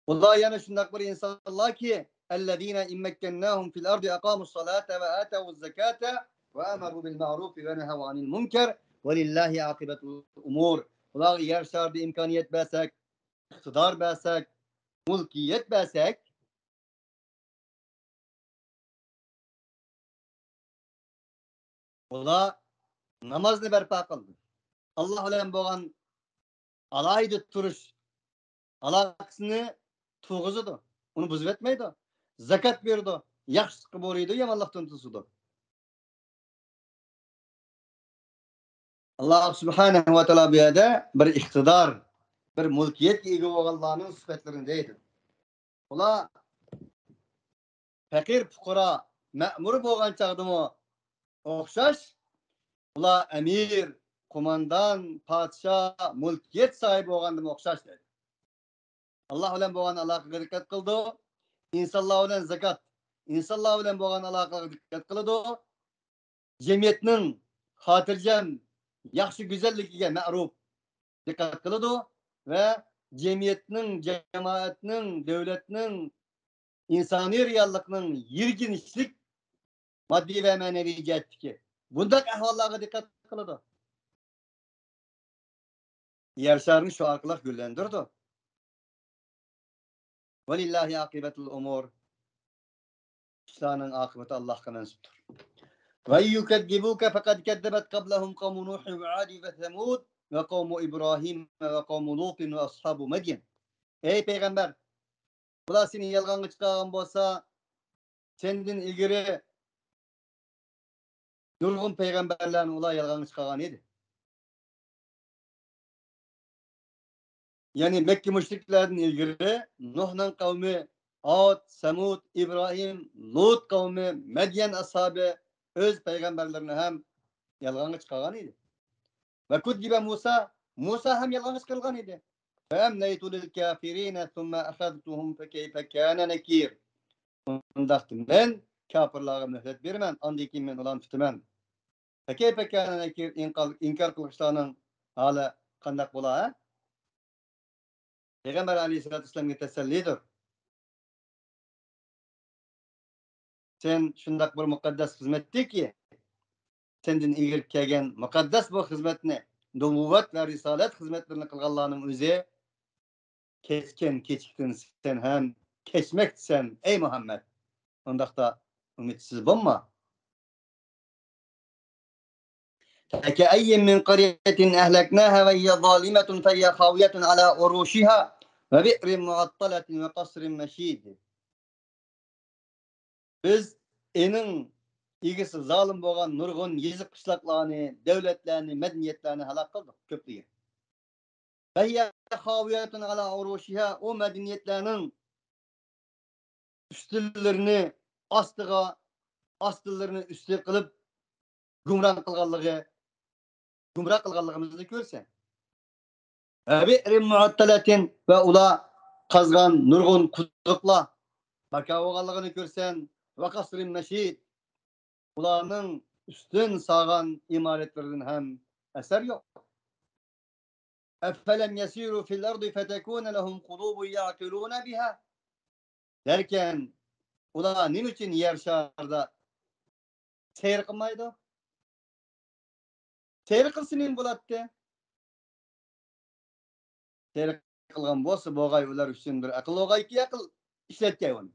ئۇلار يەنە شۇنداق بىر ئىنسانلاركى، الَّذِينَ إِنْ مَكَّنَّاهُمْ فِي الْأَرْضِ أَقَامُوا الصَّلَاةَ وَآتَوُا الزَّكَاةَ وَأَمَرُوا بِالْمَعْرُوفِ وَنَهَوْا عَنِ الْمُنْكَرِ وَلِلَّهِ عَاقِبَةُ الْأُمُورِ. ئۇلارغا يەر شارىدا ئىمكانىيەت بەرسەك، ئىقتىدار بەرسەك، مۈلكىيەت بەرسەك، ئۇلار نامازنى بەرپا قىلىدۇ. ئاللاھ بىلەن بولغان ئالاھىدە تۇرۇش ئالاقىسىنى تۇرغۇزىدۇ. ئۇنى بۇزۇۋەتمەيدۇ. زاكات بېرىدۇ. ياخشىلىققا بۇيرۇيدۇ، يامانلىقتىن توسىدۇ. ئاللاھ سۇبھانەھۇ ۋە تائالا بۇ يەردە بىر ئىقتىدار، بىر مۈلكىيەتكە ئىگە بولغانلارنىڭ سۈپەتلىرىنى دەيدۇ. ئۇلار پەقىر پۇقرا، مەمۇر بولغان چاغدىمۇ ئوخشاش، ئۇلار ئەمىر، قوماندان، پادىشاھ، مۈلكىيەت ساھىبى بولغاندىمۇ ئوخشاش دەيدۇ. ئاللاھ بىلەن بولغان ئالاقىگە دىققەت قىلىدۇ. ئىنسانلار بىلەن زاكات، ئىنسانلار بىلەن بولغان ئالاقىغا دىققەت قىلىدۇ. جەمئىيەتنىڭ خاتىرجەم، ياخشى گۈزەللىكىگە مەرۇپ دىققەت قىلىدۇ ۋە جەمئىيەتنىڭ، جامائەتنىڭ، دۆلەتنىڭ، ئىنسانىي رېئاللىقنىڭ يىرگىنچلىك ماددىي ۋە مەنىۋى جەھەتتىكى بۇنداق ئەھۋاللارغا دىققەت قىلىدۇ. يەر شارىنى شۇ ئارقىلىق گۈللەندۈرىدۇ. وَلِلَّهِ عَاقِبَةُ الْأُمُورِ. ئىشلارنىڭ ئاقىۋىتى ئاللاھقا مەنسۇپتۇر. وَإِنْ يُكَذِّبُوكَ فَقَدْ كَذَّبَتْ قَبْلَهُمْ قَوْمُ نُوحٍ وَعَادٌ وَثَمُودُ وَقَوْمُ إِبْرَاهِيمَ وَقَوْمُ لُوطٍ وَأَصْحَابُ مَدْيَنَ. ئەي پەيغەمبەر، بۇلار سېنى يالغانغا چىقارغان بولسا، سەندىن ئىلگىرى نۇرغۇن پەيغەمبەرلەرنى ئۇلار يالغانغا چىقارغان ئىدى. يەنى مەككە مۇشرىكلەردىن ئىلگىرى نۇھنىڭ قەۋمى ئاد، سەمۇد، ئىبراھىم، لۇت قەۋمى، مەديەن ئەسھابى ئۆز پەيغەمبەرلىرىنى ھەم يالغانغا چىقارغان ئىدى. وَكُذِّبَ مُوسَى، مۇسا ھەم يالغانغا چىقىرىلغان ئىدى. فَأَمْلَيْتُ لِلْكَافِرِينَ ثُمَّ أَخَذْتُهُم فَكَيْفَ كَانَ نَكِيرِ. ئۇنداقتا مەن كاپىرلارغا مۆھلەت بېرىمەن، ئاندىن كېيىن مەن ئۇلارنى تۇتىمەن. فَكَيْفَ كَانَ نَكِيرِ، ئىنكار، ئىنكار قىلغۇچىلارنىڭ ھالى قانداق بولا، ھە؟ پەيغەمبەر ئەلەيھىسسالاتۇ ۋەسسالامغا تەسەللىدۇر. سەن شۇنداق بىر مۇقەددەس خىزمەتتىكى، سەندىن ئىلگىرى كەلگەن مۇقەددەس بۇ خىزمەتنى، نۇبۇۋۋەت ۋە رىسالەت خىزمەتلىرىنى قىلغانلارنىڭ ئۆزى كەچكەن كەچلىكتىن سەن ھەم كەچمەكتىسەن، ئەي مۇھەممەد. ئۇنداقتا ئۈمىدسىز بولما. فَكَأَيِّن مِّن قَرْيَةٍ أَهْلَكْنَاهَا وَهِيَ ظَالِمَةٌ فَهِيَ خَاوِيَةٌ عَلَىٰ عُرُوشِهَا وبئر معطلة وقصر مشيد. بىز ئېنىڭ ئىگىسى زالىم بولغان نۇرغۇن يېزا قىشلاقلارنى، دۆلەتلەرنى، مەدەنىيەتلەرنى ھالاك قىلدۇق كۆپلىگەن. فهي خاوية على عروشها، ئۇ مەدەنىيەتلەرنىڭ ئۈستۈنلىرىنى ئاستىغا، ئاستىلىرىنى ئۈستى قىلىپ گۇمران قىلغانلىقى، گۇمرا قىلغانلىقىمىزنى كۆرسەن. وبئر معطلة، ۋە ئۇلار قازغان نۇرغۇن قۇدۇقلار بىكار بولغانلىقىنى كۆرسەن. وقصر مشيد، ئۇلارنىڭ ئۈستۈن سالغان ئىمارەتلىرىدىن ھەم ئەسەر يوق. أفلم يسيروا في الأرض فتكون لهم قلوب يعقلون بها. دەركەن، ئۇلار نېمە ئۈچۈن يەر شارىدا سەير قىلمايدۇ؟ سەير قىلسا نېمە بولاتتى؟ سەير قىلغان بولسا بولغاي، ئۇلار ئۈچۈن بىر ئەقىل بولغايكى، ئەقىل ئىشلەتكەي ئۇنى.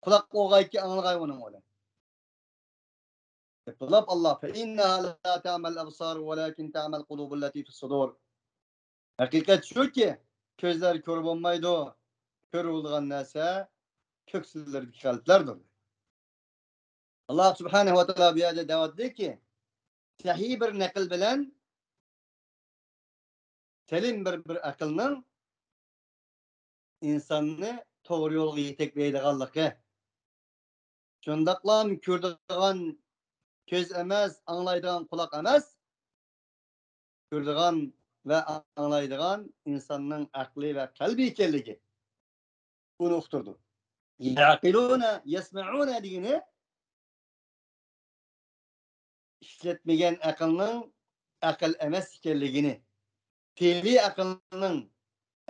قۇلاق بولغايكى، ئاڭلىغاي ئۇنىڭ بىلەن. دەپ بولۇپ، ئاللا، فإنها لا تعمى الأبصار ولكن تعمى القلوب التي في الصدور. ھەقىقەت شۇكى، كۆزلەر كۆر بولمايدۇ، كۆر بولىدىغان نەرسە كۆكسىلەردىكى قەلبلەردۇر. ئاللا سۇبھانەھۇ ۋە تائالا بۇ يەردە دەۋاتىدۇكى، سەھىھ بىر نەقىل بىلەن سەلىم بىر، بىر ئەقىلنىڭ ئىنساننى توغرا يولغا يېتەكلەيدىغانلىقى. شۇنداقلا كۆرىدىغان كۆز ئەمەس، ئاڭلايدىغان قۇلاق ئەمەس، كۆرىدىغان ۋە ئاڭلايدىغان ئىنساننىڭ ئەقلى ۋە قەلبى ئىكەنلىكى. ئۇنى ئۇقتۇرىدۇ. يعقلون، يسمعون دېگىنى ئىشلەتمىگەن ئەقىلنىڭ ئەقىل ئەمەس ئىكەنلىكىنى، پېئلىي ئەقىلنىڭ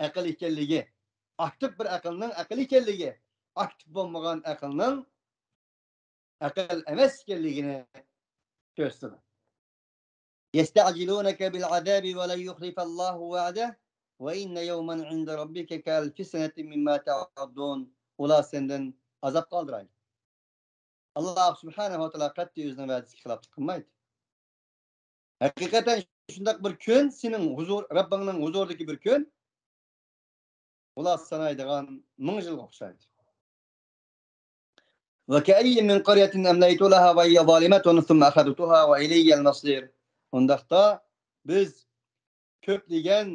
ئەقىل ئىكەنلىكى، ئاكتىپ بىر ئەقىلنىڭ ئەقىل ئىكەنلىكى، ئاكتىپ بولمىغان ئەقىلنىڭ ئەقىل ئەمەس ئىكەنلىكىنى كۆرسىتىدۇ. يستعجلونك بالعذاب ولن يخلف الله وعده وإن يوما عند ربك كألف سنة مما تعدون. ئۇلار سەندىن ئازاب قالدۇرايدۇ. ئاللا سۇبھانەھۇ ۋە تائالا قەتئىي ئۆزىنىڭ ۋەدىسىگە خىلاپلىق قىلمايدۇ. ھەقىقەتەن شۇنداق بىر كۈن، سېنىڭ ھۇزۇر، رەببىڭنىڭ ھۇزۇرىدىكى بىر كۈن، ئۇلار سانايدىغان مىڭ يىلغا ئوخشايدۇ. وكأين من قرية أمليت لها وهي ظالمة ثم أخذتها وإلي المصير. ئۇنداقتا بىز كۆپلىگەن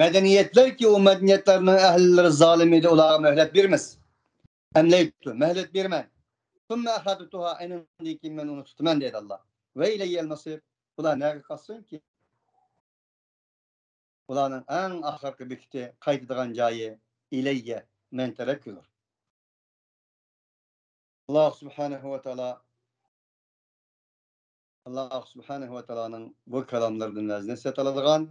مەدەنىيەتلەركى، ئۇ مەدەنىيەتلەرنىڭ ئەھلىلىرى زالىم ئىدى، ئۇلارغا مۆھلەت بېرىمىز. أمليت، مۆھلەت بېرىمەن. ثم أخذتها، ئېنىڭدىن كېيىن مەن ئۇنى تۇتىمەن، دەيدۇ ئاللا. وإلي المصير، ئۇلار نەگە قاچسۇنكى؟ ئۇلارنىڭ ئەڭ ئاخىرقى بېكىتى، قايتىدىغان جايى، إلي، مەن تەرەپكىدۇر. ئاللا سۇبھانەھۇ ۋە تائالا، ئاللا سۇبھانەھۇ ۋە تائالانىڭ بۇ كالاملىرىدىن ۋەز نەسىھەت ئالىدىغان،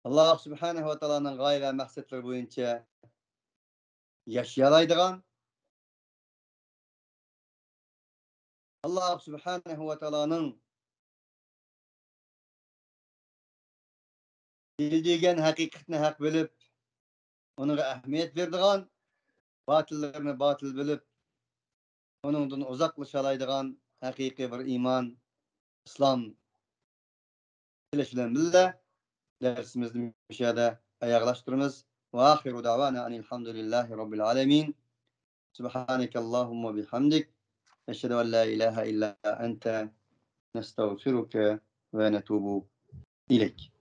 ئاللا سۇبھانەھۇ ۋە تائالانىڭ غايە ۋە مەقسەتلىرى بويىچە ياشىيالايدىغان، ئاللا سۇبھانەھۇ ۋە تائالانىڭ بىلدۈرگەن ھەقىقەتنى ھەق بىلىپ، ئۇنىڭغا ئەھمىيەت بېرىدىغان، باتىللىرىنى باتىل بىلىپ، ئۇنىڭدىن ئۇزاقلىشالايدىغان ھەقىقىي بىر ئىمان، ئىسلام تىلەش بىلەن بىللە، دەرسىمىزنى مۇشۇ يەردە ئاياغلاشتۇرىمىز. وآخر دعوانا أن الحمد لله رب العالمين. سبحانك اللهم وبحمدك، نشهد أن لا إله إلا أنت، نستغفرك ونتوب إليك.